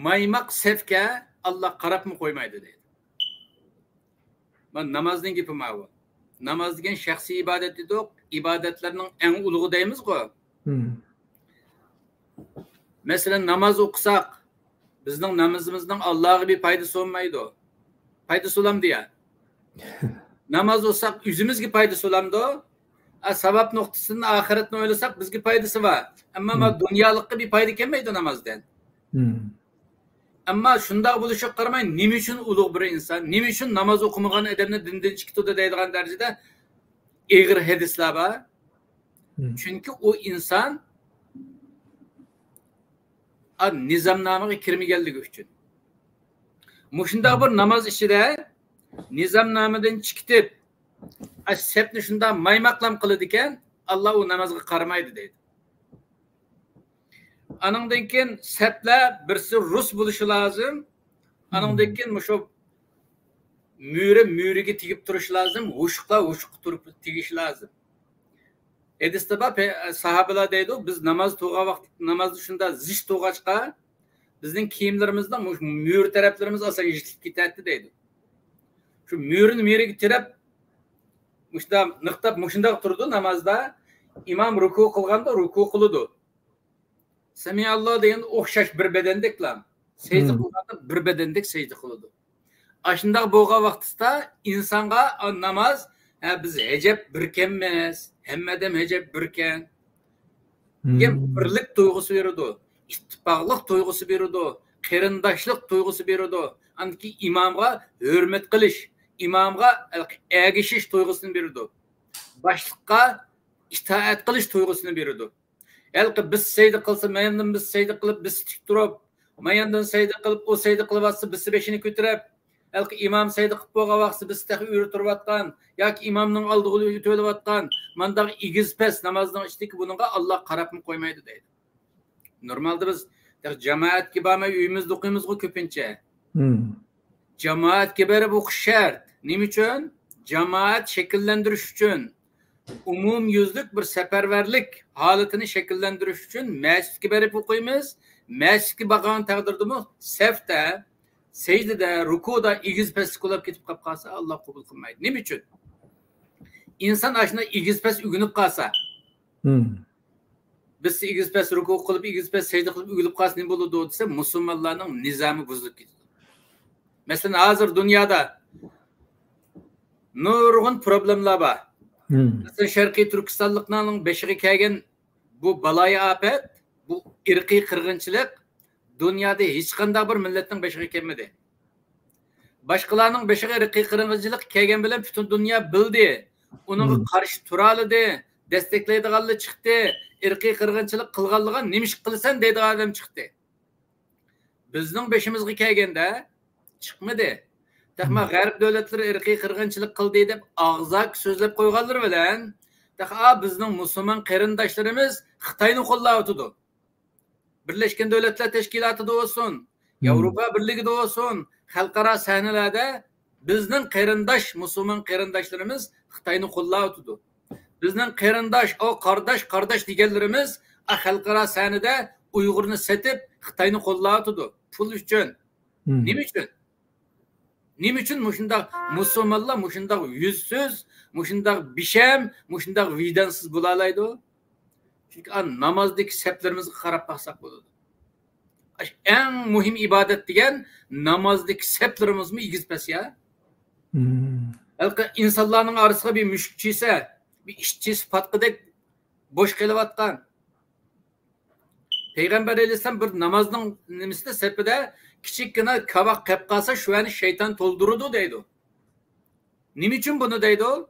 مايماق سەپكە ئاللا قاراپمۇ قويمايدۇ دەيدۇ. مانا نامازنىڭ گېپى ماۋۇ. ناماز دېگەن شەخسىي ئىبادەت دېدۇق. ئىبادەتلەرنىڭ ئەڭ ئۇلۇغى دەيمىزغۇ. مەسىلەن، ناماز ئوقۇساق، بىزنىڭ نامىزىمىزنىڭ ئاللاغا بىر پايدىسى بولمايدۇ. پايدىسى بولامدۇ يا؟ ناماز ئوقۇساق، ئۆزىمىزگە پايدىسى بولامدۇ؟ ئا، ساۋاب نۇقتىسىدىن ئاخىرەتنى ئويلىساق، بىزگە پايدىسى بار. ئەمما ما دۇنيالىققا بىر پايدا كەلمەيدۇ نامازدىن. ئەمما شۇنداق بولۇشىغا قارىماي، نېمە ئۈچۈن ئۇلۇغ بىر ئىنسان، نېمە ئۈچۈن ناماز ئوقۇمىغان ئادەمنى دىندىن چىقىتىدۇ دەيدىغان دەرىجىدە ئېغىر ھەدىسلەر بار. چۈنكى ئۇ ئىنسان ئا، نىزامنامىغا كىرمىگەنلىكى ئۈچۈن. مۇشۇنداق بىر ناماز ئىچىدە نىزامنامىدىن چىقىتىپ، ئا، سەپنى شۇنداق مايماقلام قىلىدىكەن، ئاللا ئۇ نامازغا قارىمايدۇ دەيدۇ. ئانىڭدىن كېيىن سەپلەر بىرسى رۇس بولۇشى لازىم. ئانىڭدىن كېيىن مۇشۇ مۈرە مۈرىگە تېگىپ تۇرۇشى لازىم، ھوشۇقلار ھوشۇققا تۇرۇپ تېگىشى لازىم. ھەدىستە بار، پە-، ساھابىلار دەيدۇ، بىز ناماز تۇرغان ۋاقىت، نامازدا شۇنداق زىچ تۇرغاچقا، بىزنىڭ كىيىملىرىمىزنىڭ مۇشۇ مۈرە تەرەپلىرىمىز ئاسان يىرتىلىپ كېتەتتى دەيدۇ. شۇ مۈرىنى مۈرىگە تىرەپ، مۇشۇنداق نىقتاپ، مۇشۇنداق تۇرىدۇ نامازدا. ئىمام رۇكۇ قىلغاندا رۇكۇ قىلىدۇ. سەمىئاللا دېگەن ئوخشاش بىر بەدەندەكلا. سەجدە قىلغاندا بىر بەدەندەك سەجدە قىلىدۇ. ئاشۇنداق بولغان ۋاقتىدا ئىنسانغا، ئا، ناماز، ھە، بىز ھەجەپ بىركەنمىز، ھەممە ئادەم ھەجەپ بىركەن دېگەن بىرلىك تۇيغۇسى بېرىدۇ، ئىتتىپاقلىق تۇيغۇسى بېرىدۇ، قېرىنداشلىق تۇيغۇسى بېرىدۇ. ئاندىن كېيىن ئىمامغا ھۆرمەت قىلىش، ئىمامغا ئەگىشىش تۇيغۇسىنى بېرىدۇ. باشلىققا ئىتائەت قىلىش تۇيغۇسىنى بېرىدۇ. ھېلىقى بىز سەجدە قىلسا، ماياندىن بىز سەجدە قىلىپ، بىز تىك تۇرۇپ، ماياندىن سەجدە قىلىپ، ئۇ سەجدە قىلىۋاتسا، بىز بېشىنى كۆتۈرۈپ، ھېلىقى ئىمام سەجدە قىلىپ بولغان ۋاقتىدا بىز تېخى ئۆرە تۇرۇۋاتقان ياكى ئىمامنىڭ ئالدىغا ئۆتۈۋېلىۋاتقان مانداق ئېگىز پەس نامازنىڭ ئىچىدىكى بۇنىڭغا ئاللا قاراپمۇ قويمايدۇ دەيدۇ. نورمالدا بىز تېخى جامائەتكە بارماي ئۆيىمىزدە ئوقۇيمىزغۇ كۆپىنچە. جامائەتكە بېرىپ ئوقۇش شەرت. نېمە ئۈچۈن؟ جامائەت شەكىللەندۈرۈش ئۈچۈن. ئومۇميۈزلۈك بىر سەپەرۋەرلىك ھالىتىنى شەكىللەندۈرۈش ئۈچۈن مەسچىتكە بېرىپ ئوقۇيمىز. مەسچىتكە بارغان تەقدىردىمۇ سەپتە، سەجدىدە، رۇكۇدا ئېگىز پەسلىك بولاپ كېتىپ قالسا، ئاللا قوبۇل قىلمايدۇ. نېمە ئۈچۈن؟ ئىنسان ئاشۇنداق ئېگىز پەس ئۆگىنىپ قالسا، بىز ئېگىز پەس رۇكۇ قىلىپ، ئېگىز پەس سەجدە قىلىپ ئۆگىنىپ قالسا نېمە بولىدۇ دېسە، مۇسۇلمانلارنىڭ نىزامى بۇزۇلۇپ كېتىدۇ. مەسىلەن، ھازىر دۇنيادا نۇرغۇن پروبلېمىلار بار. مەسىلەن، شەرقىي تۈركىستانلىقلارنىڭ بېشىغا كەلگەن بۇ بالايىئاپەت، بۇ ئىرقىي قىرغىنچىلىق دۇنيادا ھېچقانداق بىر مىللەتنىڭ بېشىغا كەلمىدى. باشقىلارنىڭ بېشىغا ئىرقىي قىرغىنچىلىق كەلگەن بىلەن پۈتۈن دۇنيا بىلدى. ئۇنىڭغا قارشى تۇرالىدى، دەستەكلەيدىغانلار چىقتى، ئىرقىي قىرغىنچىلىق قىلغانلىقىغا نېمە ئىش قىلىسەن دەيدىغان ئادەم چىقتى. بىزنىڭ بېشىمىزغا كەلگەندە چىقمىدى. تېخى غەرب دۆلەتلىرى ئىرقىي قىرغىنچىلىق قىلدى دەپ ئاغزاكى سۆزلەپ قويغانلىرى بىلەن، تېخى، ئا، بىزنىڭ مۇسۇلمان قېرىنداشلىرىمىز خىتاينى قوللاۋاتىدۇ. بىرلەشكەن دۆلەتلەر تەشكىلاتىدا بولسۇن، ياۋروپا بىرلىكىدە بولسۇن، خەلقئارا سەھنىلەردە بىزنىڭ قېرىنداش، مۇسۇلمان قېرىنداشلىرىمىز خىتاينى قوللاۋاتىدۇ. بىزنىڭ قېرىنداش، ئۇ قارداش، قارداش دېگەنلىرىمىز، ئا، خەلقئارا سەھنىدە ئۇيغۇرنى سېتىپ، خىتاينى قوللاۋاتىدۇ. پۇل ئۈچۈن. نېمە ئۈچۈن؟ نېمە ئۈچۈن مۇشۇنداق مۇسۇلمانلار مۇشۇنداق يۈزسىز، مۇشۇنداق بىشەم، مۇشۇنداق ۋىجدانسىز بولالايدۇ؟ چۈنكى ئا، نامازدىكى سەپلىرىمىزگە قاراپ باقساق بولىدۇ. ئەش-، ئەڭ مۇھىم ئىبادەت دېگەن نامازدىكى سەپلىرىمىزمۇ ئېگىز پەس يا. ھېلىقى ئىنسانلارنىڭ ئارىسىغا بىر مۈشۈك چىسە، بىر ئىت چىسە پاتقىدەك بوش قېلىۋاتقان. پەيغەمبەر ئەلەيھىسسالام بىر نامازنىڭ نېمىسىدە، سەپىدە كىچىككىنە كاۋاك قېلىپ قالسا، شۇ يەرنى شەيتان تولدۇرىدۇ دەيدۇ. نېمە ئۈچۈن بۇنى دەيدۇ؟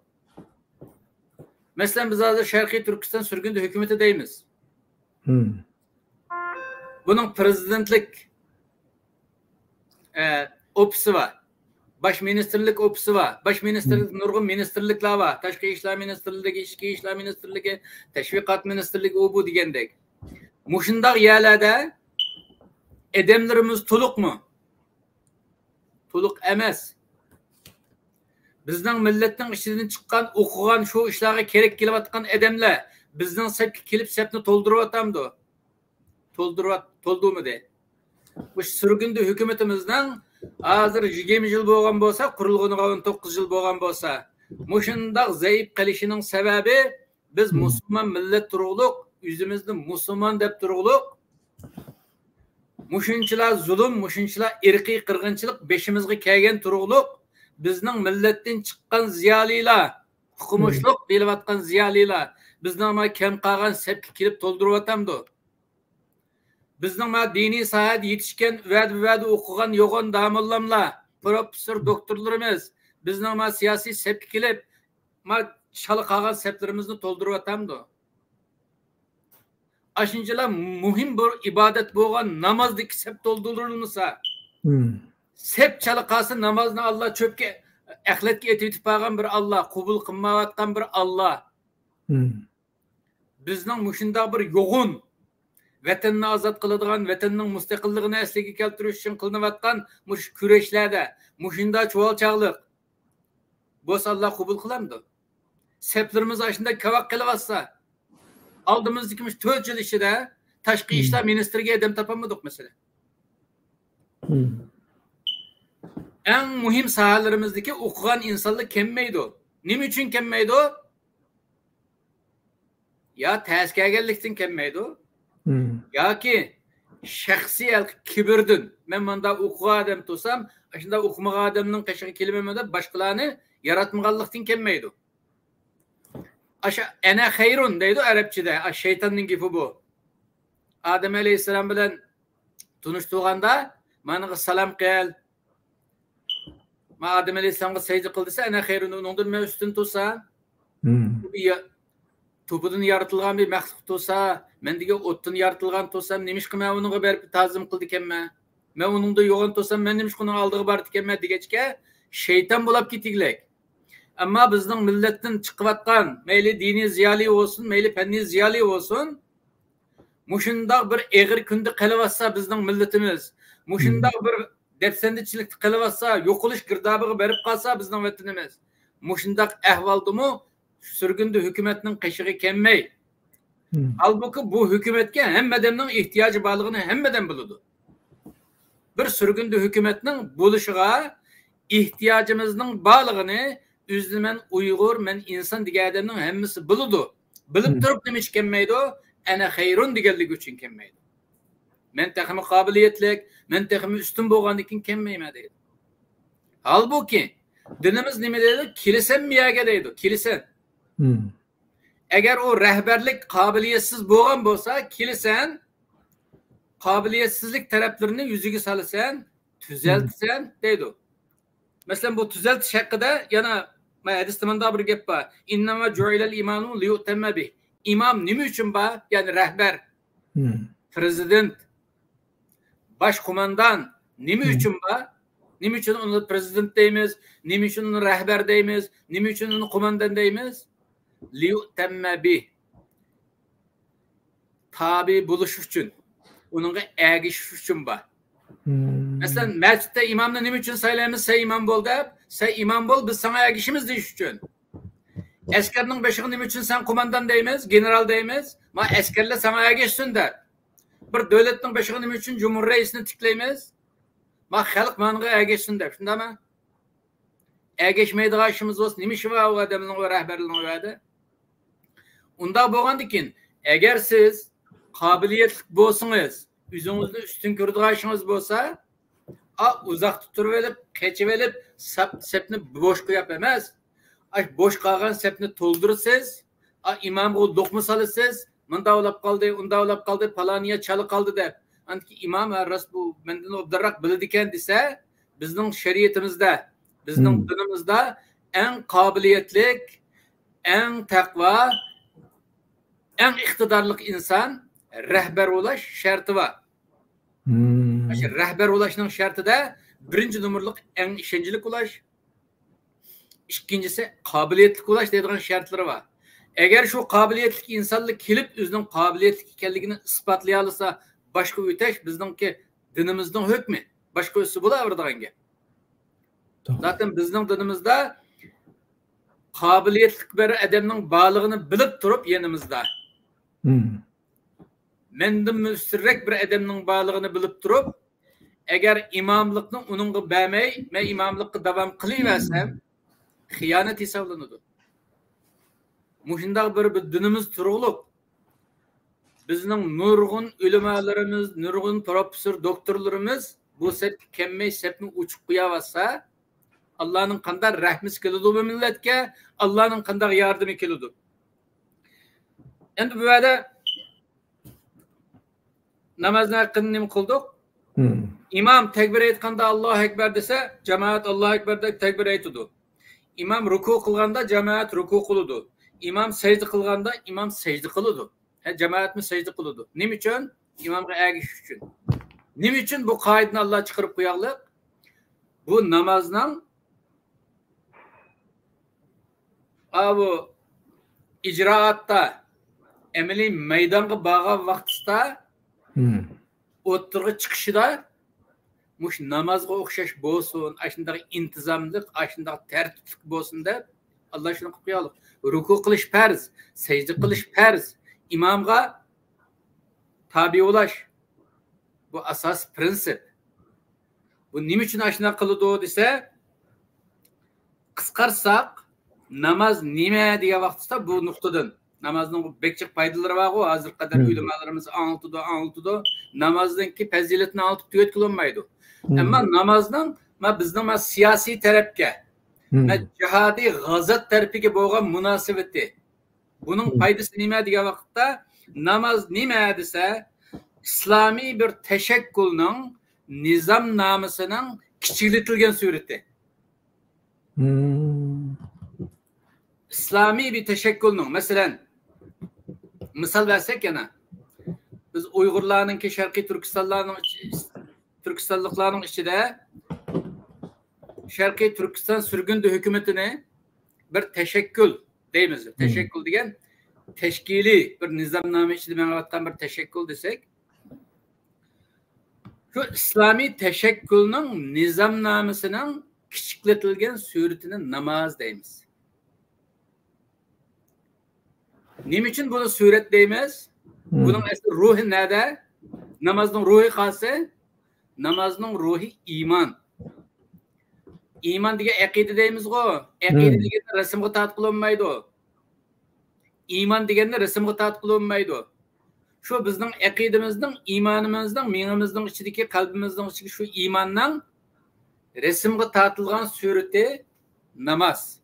مەسىلەن، بىز ھازىر شەرقىي تۈركىستان سۈرگۈندە ھۆكۈمىتى دەيمىز. بۇنىڭ پرېزىدېنتلىك، ئە، ئوفىسى بار. باش مىنىستىرلىك ئوفىسى بار. باش مىنىستىرلىك، نۇرغۇن مىنىستىرلىكلار بار. تاشقى ئىشلار مىنىستىرلىكى، ئىچكى ئىشلار مىنىستىرلىكى، تەشۋىقات مىنىستىرلىكى، ئۇ بۇ دېگەندەك. مۇشۇنداق يەرلەردە ئادەملىرىمىز تولۇقمۇ؟ تولۇق ئەمەس. بىزنىڭ مىللەتنىڭ ئىچىدىن چىققان، ئوقۇغان، شۇ ئىشلارغا كېرەك كېلىۋاتقان ئادەملەر بىزنىڭ سەپكە كېلىپ سەپنى تولدۇرۇۋاتامدۇ؟ تولدۇرۇۋات-، تولدۇرمىدى. مۇشۇ سۈرگۈندە ھۆكۈمىتىمىزنىڭ ھازىر يىگىرمە يىل بولغان بولسا، قۇرۇلغىنىغا ئون توققۇز يىل بولغان بولسا، مۇشۇنداق زەئىپ قېلىشىنىڭ سەۋەبى بىز مۇسۇلمان مىللەت تۇرۇقلۇق، ئۆزىمىزنى مۇسۇلمان دەپ تۇرۇقلۇق، مۇشۇنچىلا زۇلۇم، مۇشۇنچىلا ئىرقىي قىرغىنچىلىق بېشىمىزغا كەلگەن تۇرۇقلۇق، بىزنىڭ مىللەتتىن چىققان زىيالىيلار، ئوقۇمۇشلۇق دېيىلىۋاتقان زىيالىيلار، بىزنىڭ ما كەم قالغان سەپكە كېلىپ تولدۇرۇۋاتامدۇ؟ بىزنىڭ ما دىنىي ساھەدە يېتىشكەن، ۋەدە، ۋەدە ئوقۇغان يوغان داموللاملار، پروفېسسور دوكتورلىرىمىز بىزنىڭ ما سىياسىي سەپكە كېلىپ، ما چالا قالغان سەپلىرىمىزنى تولدۇرۇۋاتامدۇ؟ ئاشۇنچىلا مۇھىم بىر ئىبادەت بولغان نامازدىكى سەپ تولدۇرۇلمىسا، سەپ چالا قالسا، نامازنى ئاللا چۆپكە، ئەخلەتكە ئېتىۋېتىپ بارغان بىر ئاللا، قوبۇل قىلمايۋاتقان بىر ئاللا. بىزنىڭ مۇشۇنداق بىر يوغۇن ۋەتەننى ئازاد قىلىدىغان، ۋەتەننىڭ مۇستەقىللىقىنى ئەسلىگە كەلتۈرۈش ئۈچۈن قىلىنىۋاتقان مۇشۇ كۈرەشلەردە، مۇشۇنداق چۇۋالچاغلىق، بولسا ئاللا قوبۇل قىلامدۇ؟ سەپلىرىمىز ئاشۇنداق كاۋاك قېلىۋاتسا، ئالدىمىزدىكى مۇشۇ تۆت يىل ئىچىدە تاشقى ئىشلار مىنىستىرىگە ئادەم تاپالمىدۇق مەسىلەن. ئەڭ مۇھىم ساھەلىرىمىزدىكى ئوقۇغان ئىنسانلار كەممەيدۇ. نېمە ئۈچۈن كەممەيدۇ؟ يا تەس كەلگەنلىكتىن كەلمەيدۇ، ياكى شەخسىي ھەل كىبىردىن، مەن مۇنداق ئوقۇغان ئادەم تۇرسام، ئاشۇنداق ئوقۇمىغان ئادەمنىڭ قېشىغا كېلىمەن دەپ باشقىلارنى ياراتمىغانلىقتىن كەلمەيدۇ. ئاشۇ «ئەنە خەيرۇن» دەيدۇ ئەرەبچىدە، ئاشۇ شەيتاننىڭ گېپى بۇ. ئادەم ئەلەيھىسسالام بىلەن تونۇشتۇرغاندا، مانىغا سالام قىل، ما ئادەم ئەلەيھىسسالامغا سەجدە قىل دېسە، «ئەنە خەيرۇن»، ئۇنىڭدىن مەن ئۈستۈن تۇرسام، بۇ يا-، توپىدىن يارىتىلغان بىر مەخلۇق تۇرسا، مەن دېگەن ئوتتىن يارىتىلغان تۇرسام، نېمىشقا مەن ئۇنىڭغا بېرىپ تازىم قىلىدىكەنمەن؟ مەن ئۇنىڭدا يوغان تۇرسام، مەن نېمىشقا ئۇنىڭ ئالدىغا بارىدىكەنمەن دېگەچكە، شەيتان بولاپ كېتىگلەك. ئەمما بىزنىڭ مىللەتتىن چىقىۋاتقان، مەيلى دىنىي زىيالىي بولسۇن، مەيلى پەننىي زىيالىي بولسۇن، مۇشۇنداق بىر ئېغىر كۈندە قېلىۋاتسا بىزنىڭ مىللىتىمىز، مۇشۇنداق بىر دەپسەندىچىلىكتە قېلىۋاتسا، يوقىلىش گىردابىغا بېرىپ قالسا بىزنىڭ ۋەتىنىمىز، مۇشۇنداق ئەھۋالدىمۇ سۈرگۈندە ھۆكۈمەتنىڭ قېشىغا كەلمەي، ھالبۇكى بۇ ھۆكۈمەتكە ھەممە ئادەمنىڭ ئېھتىياجى بارلىقىنى ھەممە ئادەم بىلىدۇ. بىر سۈرگۈندە ھۆكۈمەتنىڭ بولۇشىغا ئېھتىياجىمىزنىڭ بارلىقىنى ئۆزىنى مەن ئۇيغۇر، مەن ئىنسان دېگەن ئادەمنىڭ ھەممىسى بىلىدۇ. بىلىپ تۇرۇپ نېمە ئۈچۈن كەلمەيدۇ؟ «ئەنە خەيرۇن» دېگەنلىكى ئۈچۈن كەلمەيدۇ. مەن تېخىمۇ قابىلىيەتلىك، مەن تېخىمۇ ئۈستۈن بولغاندىن كېيىن كەلمەيمەن دەيدۇ. ھالبۇكى، دىنىمىز نېمە دەيدۇ؟ «كېلىسەن بۇ يەرگە» دەيدۇ، كېلىسەن. ئەگەر ئۇ رەھبەرلىك قابىلىيەتسىز بولغان بولسا، كېلىسەن، قابىلىيەتسىزلىك تەرەپلىرىنى يۈزىگە سالىسەن، تۈزەلتىسەن دەيدۇ. مەسىلەن، بۇ تۈزەلتىش ھەققىدە يەنە مانا ھەدىستە مۇنداق بىر گەپ بار: «ئىننەمە جۇئىلەل ئىمامۇ لىيۇئتەممە بىھ». ئىمام نېمە ئۈچۈن بار؟ يەنى رەھبەر، پىرېزىدېنت، باش قوماندان نېمە ئۈچۈن بار؟ نېمە ئۈچۈن ئۇنى پىرېزىدېنت دەيمىز؟ نېمە ئۈچۈن ئۇنى رەھبەر دەيمىز؟ نېمە ئۈچۈن ئۇنى قوماندان دەيمىز؟ لىيۇئتەممە بىھ. تابىئ بولۇش ئۈچۈن، ئۇنىڭغا ئەگىشىش ئۈچۈن بار. مەسىلەن، مەسچىتتە ئىمامنى نېمە ئۈچۈن سايلايمىز؟ «سەن ئىمام بول» دەپ، «سەن ئىمام بول، بىز ساڭا ئەگىشىمىز» دېيىش ئۈچۈن. ئەسكەرنىڭ بېشىغا نېمە ئۈچۈن «سەن قوماندان» دەيمىز، «گېنېرال» دەيمىز؟ «ما ئەسكەرلەر ساڭا ئەگەشسۇن» دەپ. بىر دۆلەتنىڭ بېشىغا نېمە ئۈچۈن جۇمھۇر رەئىسىنى تىكلەيمىز؟ «ما خەلق ماڭا ئەگەشسۇن» دەپ، شۇنداقمۇ؟ ئەگەشمەيدىغان ئىشىمىز بولسا، نېمە ئىشى بار ئۇ ئادەمنىڭ، ئۇ رەھبەرنىڭ ئۇ يەردە؟ ئۇنداق بولغاندىكىن، ئەگەر سىز قابىلىيەتلىك بولسىڭىز، ئۆزىڭىزنى ئۈستۈن كۆرىدىغان ئىشىڭىز بولسا، ئا، ئۇزاقتا تۇرۇۋېلىپ، قېچىۋېلىپ، سەپ-، سەپنى بوش قويۇپ ئەمەس، ئاش بوش قالغان سەپنى تولدۇرىسىز، ئا، ئىمامغا لوقما سالىسىز، مۇنداق بولاپ قالدى، ئۇنداق بولاپ قالدى، پالانىيە چالا قالدى دەپ. ئاندىكى ئىمام، ھە، راست، بۇ مەندىن ئوبدانراق بىلىدىكەن دېسە، بىزنىڭ شەرىئىتىمىزدە، بىزنىڭ دىنىمىزدا ئەڭ قابىلىيەتلىك، ئەڭ تەقۋا، ئەڭ ئىقتىدارلىق ئىنسان رەھبەر بولاش شەرتى بار. مم. ئاشۇ رەھبەر بولۇشنىڭ شەرتىدە بىرىنچى نومۇرلۇق ئەڭ ئىشەنچلىك بولۇش، ئىككىنچىسى قابىلىيەتلىك بولۇش دەيدىغان شەرتلىرى بار. ئەگەر شۇ قابىلىيەتلىك ئىنسانلار كېلىپ ئۆزىنىڭ قابىلىيەتلىك ئىكەنلىكىنى ئىسپاتلىيالىسا، باشقا ئۆتەش بىزنىڭكى دىنىمىزنىڭ ھۆكمى. باشقا ئۆتسە بولاۋېرىدىغان گەپ. توغرا. زاتەن بىزنىڭ دىنىمىزدا قابىلىيەتلىك بىر ئادەمنىڭ بارلىقىنى بىلىپ تۇرۇپ يېنىمىزدا، مم. مەندىنمۇ ئۈستۈنرەك بىر ئادەمنىڭ بارلىقىنى بىلىپ تۇرۇپ، ئەگەر ئىماملىقنى ئۇنىڭغا بەرمەي، مەن ئىماملىققا داۋام قىلىۋەرسەم، خىيانەت ھېسابلىنىدۇ. مۇشۇنداق بىر، بىر دىنىمىز تۇرۇقلۇق، بىزنىڭ نۇرغۇن ئۆلىمالىرىمىز، نۇرغۇن پروفېسسور، دوكتورلىرىمىز بۇ سەپكە كەلمەي، سەپنى ئوچۇق قويۇۋاتسا، ئاللانىڭ قانداق رەھمىتى كېلىدۇ بۇ مىللەتكە؟ ئاللانىڭ قانداق ياردىمى كېلىدۇ؟ ئەمدى بۇ يەردە نامازنىڭ ھەققىدە نېمە قىلدۇق؟ مم. ئىمام تەكبىر ئېيتقاندا «ئاللاھۇ ئەكبەر» دېسە، جامائەت «ئاللاھۇ ئەكبەر» دەپ تەكبىر ئېيتىدۇ. ئىمام رۇكۇ قىلغاندا جامائەت رۇكۇ قىلىدۇ. ئىمام سەجدە قىلغاندا ئىمام سەجدە قىلىدۇ. ھە، جامائەتمۇ سەجدە قىلىدۇ. نېمە ئۈچۈن؟ ئىمامغا ئەگىشىش ئۈچۈن. نېمە ئۈچۈن بۇ قائىدىنى ئاللا چىقىرىپ قوياقلىق؟ بۇ نامازنىڭ ئاۋۇ ئىجرائاتتا، ئەمەلىي مەيدانغا بارغان ۋاقتىسىدا، مم. ئوتتۇرىغا چىقىشىدا مۇشۇ نامازغا ئوخشاش بولسۇن، ئاشۇنداق ئىنتىزاملىق، ئاشۇنداق تەرتىپلىك بولسۇن دەپ، ئاللا شۇنى قىلىپ قويغانلىق. رۇكۇ قىلىش پەرز، سەجدە قىلىش پەرز، ئىمامغا تابىئە بولاش. بۇ ئاساسىي پىرىنسىپ. بۇ نېمە ئۈچۈن ئاشۇنداق قىلىدۇ دېسە، قىسقارتساق، ناماز نېمە دېگەن ۋاقتىدا بۇ نۇقتىدىن، نامازنىڭ بەك جىق پايدىلىرى بارغۇ، ھازىرغا قەدەر ئۆلىمالىرىمىز ئاڭلىتىدۇ، ئاڭلىتىدۇ. نامازنىڭكى پەزىلىتىنى ئاڭلىتىپ تۈگەتكىلى بولمايدۇ. ئەمما نامازنىڭ ما بىزنىڭ ما سىياسىي تەرەپكە، ما جىھادىي غازات تەرىپىگە بولغان مۇناسىۋىتى، بۇنىڭ پايدىسى نېمە دېگەن ۋاقىتتا، ناماز نېمە دېسە، ئىسلامىي بىر تەشەككۈلنىڭ نىزامنامىسىنىڭ كىچىكلىتىلگەن سۈرىتى. ئىسلامىي بىر تەشەككۈلنىڭ، مەسىلەن، مىسال بەرسەك يەنە، بىز ئۇيغۇرلارنىڭكى، شەرقىي تۈركىستانلارنىڭ ئىچ-، تۈركىستانلىقلارنىڭ ئىچىدە شەرقىي تۈركىستان سۈرگۈندە ھۆكۈمىتىنى بىر تەشەككۈل دەيمىز. تەشەككۈل دېگەن تەشكىلىي بىر نىزامنامە ئىچىدە مېڭىۋاتقان بىر تەشەككۈل دېسەك، شۇ ئىسلامىي تەشەككۈلنىڭ نىزامنامىسىنىڭ كىچىكلىتىلگەن سۈرىتىنى ناماز دەيمىز. نېمە ئۈچۈن بۇنى سۈرەت دەيمىز؟ بۇنىڭ ئەسلى روھى نەدە؟ نامازنىڭ روھى قايسى؟ نامازنىڭ روھى ئىمان. ئىمان دېگەن ئەقىدە دەيمىزغۇ. ئەقىدە دېگەننى رەسىمگە تارتقىلى بولمايدۇ. ئىمان دېگەننى رەسىمگە تارتقىلى بولمايدۇ. شۇ بىزنىڭ ئەقىدىمىزنىڭ، ئىمانىمىزنىڭ، مېڭىمىزنىڭ ئىچىدىكى، قەلبىمىزنىڭ ئىچىدىكى شۇ ئىماننىڭ رەسىمگە تارتىلغان سۈرىتى ناماز.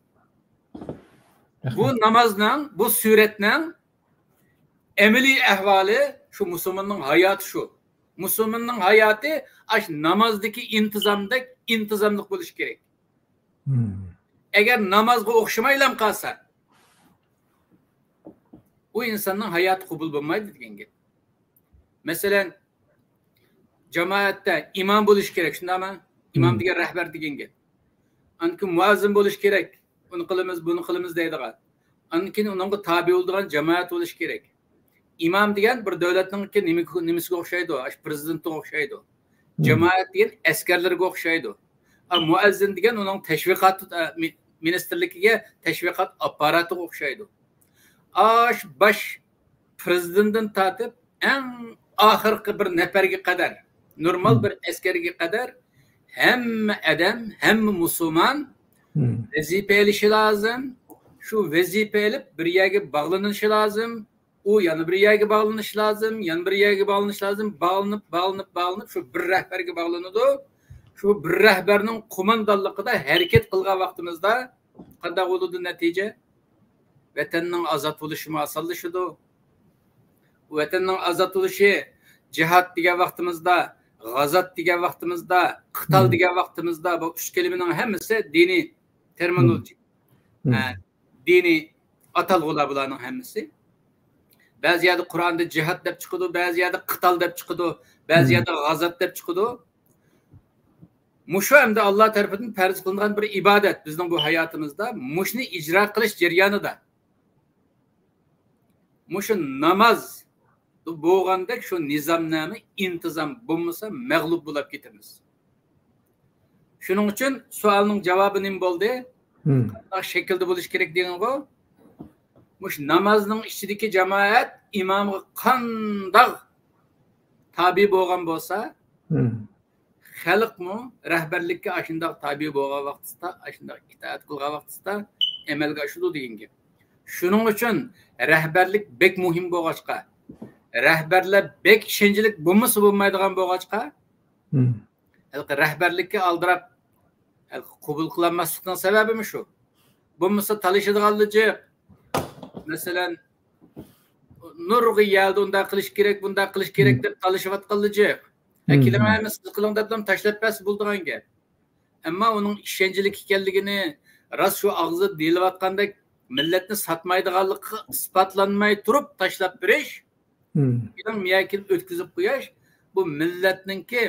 بۇ نامازنىڭ، بۇ سۈرەتنىڭ ئەمەلىي ئەھۋالى شۇ، مۇسۇلماننىڭ ھاياتى شۇ. مۇسۇلماننىڭ ھاياتى ئاشۇ نامازدىكى ئىنتىزامدەك ئىنتىزاملىق بولۇشى كېرەك. ئەگەر نامازغا ئوخشىمايلا قالسا، ئۇ ئىنساننىڭ ھاياتى قوبۇل بولمايدۇ دېگەن گەپ. مەسىلەن، جامائەتتە ئىمام بولۇشى كېرەك، شۇنداقمۇ؟ ئىمام دېگەن رەھبەر دېگەن گەپ. ئاندىن كېيىن مۇئەززىن بولۇشى كېرەك. ئۇنى قىلىمىز، بۇنى قىلىمىز دەيدىغان. ئاندىن كېيىن ئۇنىڭغا تابىي بولىدىغان جامائەت بولۇشى كېرەك. ئىمام دېگەن بىر دۆلەتنىڭكى نېمە-، نېمىسىگە ئوخشايدۇ؟ ئاشۇ پىرېزىدېنتىغا ئوخشايدۇ. جامائەت دېگەن ئەسكەرلىرىگە ئوخشايدۇ. ئا، مۇئەززىن دېگەن ئۇنىڭ تەشۋىقات، ئا، مى-، مىنىستىرلىكىگە، تەشۋىقات ئاپپاراتىغا ئوخشايدۇ. ئاش باش پىرېزىدېنتتىن تارتىپ ئەڭ ئاخىرقى بىر نەپەرگە قەدەر، نورمال بىر ئەسكەرگە قەدەر ھەممە ئادەم، ھەممە مۇسۇلمان ۋەزىپە ئېلىشى لازىم. شۇ ۋەزىپە ئېلىپ بىر يەرگە باغلىنىشى لازىم. ئۇ يەنە بىر يەرگە باغلىنىشى لازىم، يەنە بىر يەرگە باغلىنىشى لازىم. باغلىنىپ، باغلىنىپ، باغلىنىپ شۇ بىر رەھبەرگە باغلىنىدۇ. شۇ بىر رەھبەرنىڭ قوماندانلىقىدا ھەرىكەت قىلغان ۋاقتىمىزدا قانداق بولىدۇ نەتىجە؟ ۋەتەننىڭ ئازاد بولۇشىمۇ ئاسانلىشىدۇ. ۋەتەننىڭ ئازاد بولۇشى، جىھاد دېگەن ۋاقتىمىزدا، غازات دېگەن ۋاقتىمىزدا، قىتال دېگەن ۋاقتىمىزدا، بۇ ئۈچ كەلىمىنىڭ ھەممىسى دىنىي تېرمىنولوگىيە. ھە، دىنىي ئاتالغۇلار بۇلارنىڭ ھەممىسى. بەزى يەردە قۇرئاندا جىھاد دەپ چىقىدۇ، بەزى يەردە قىتال دەپ چىقىدۇ، بەزى يەردە غازات دەپ چىقىدۇ. مۇشۇ ئەمدى ئاللا تەرىپىدىن پەرز قىلىنغان بىر ئىبادەت بىزنىڭ بۇ ھاياتىمىزدا. مۇشۇنى ئىجرا قىلىش جەريانىدا مۇشۇ ناماز بولغاندەك شۇ نىزامنامە، ئىنتىزام بولمىسا مەغلۇپ بولاپ كېتىمىز. شۇنىڭ ئۈچۈن سوئالنىڭ جاۋابى نېمە بولدى؟ قانداق شەكىلدە بولۇشى كېرەك دېگەنغۇ؟ مۇشۇ نامازنىڭ ئىچىدىكى جامائەت ئىمامغا قانداق تابىئ بولغان بولسا، خەلقمۇ رەھبەرلىككە ئاشۇنداق تابىئ بولغان ۋاقتىسىدا، ئاشۇنداق ئىتائەت قىلغان ۋاقتىسىدا ئەمەلگە ئاشىدۇ دېگەن گەپ. شۇنىڭ ئۈچۈن رەھبەرلىك بەك مۇھىم بولغاچقا، رەھبەرلەر بەك ئىشەنچلىك بولمىسا بولمايدىغان بولغاچقا، ھېلىقى رەھبەرلىككە ئالدىراپ، ھېلىقى قوبۇل قىلالماسلىقنىڭ سەۋەبىمۇ شۇ. بولمىسا تالىشىدىغانلا جىق. مەسىلەن، نۇرغۇن يەردە ئۇنداق قىلىش كېرەك، بۇنداق قىلىش كېرەك دەپ تالىشىۋاتقانلا جىق. ھە، كېلىڭ، ھەممە سىز قىلىڭ دەپلا تاشلاپ بەرسە بولىدىغان گەپ. ئەمما ئۇنىڭ ئىشەنچلىك ئىكەنلىكىنى، راست شۇ ئاغزىدا دېيىلىۋاتقاندەك مىللەتنى ساتمايدىغانلىقى ئىسپاتلانماي تۇرۇپ تاشلاپ بېرىش، كېلىڭ مۇيەرگە كېلىپ ئۆتكۈزۈپ قوياش، بۇ مىللەتنىڭكى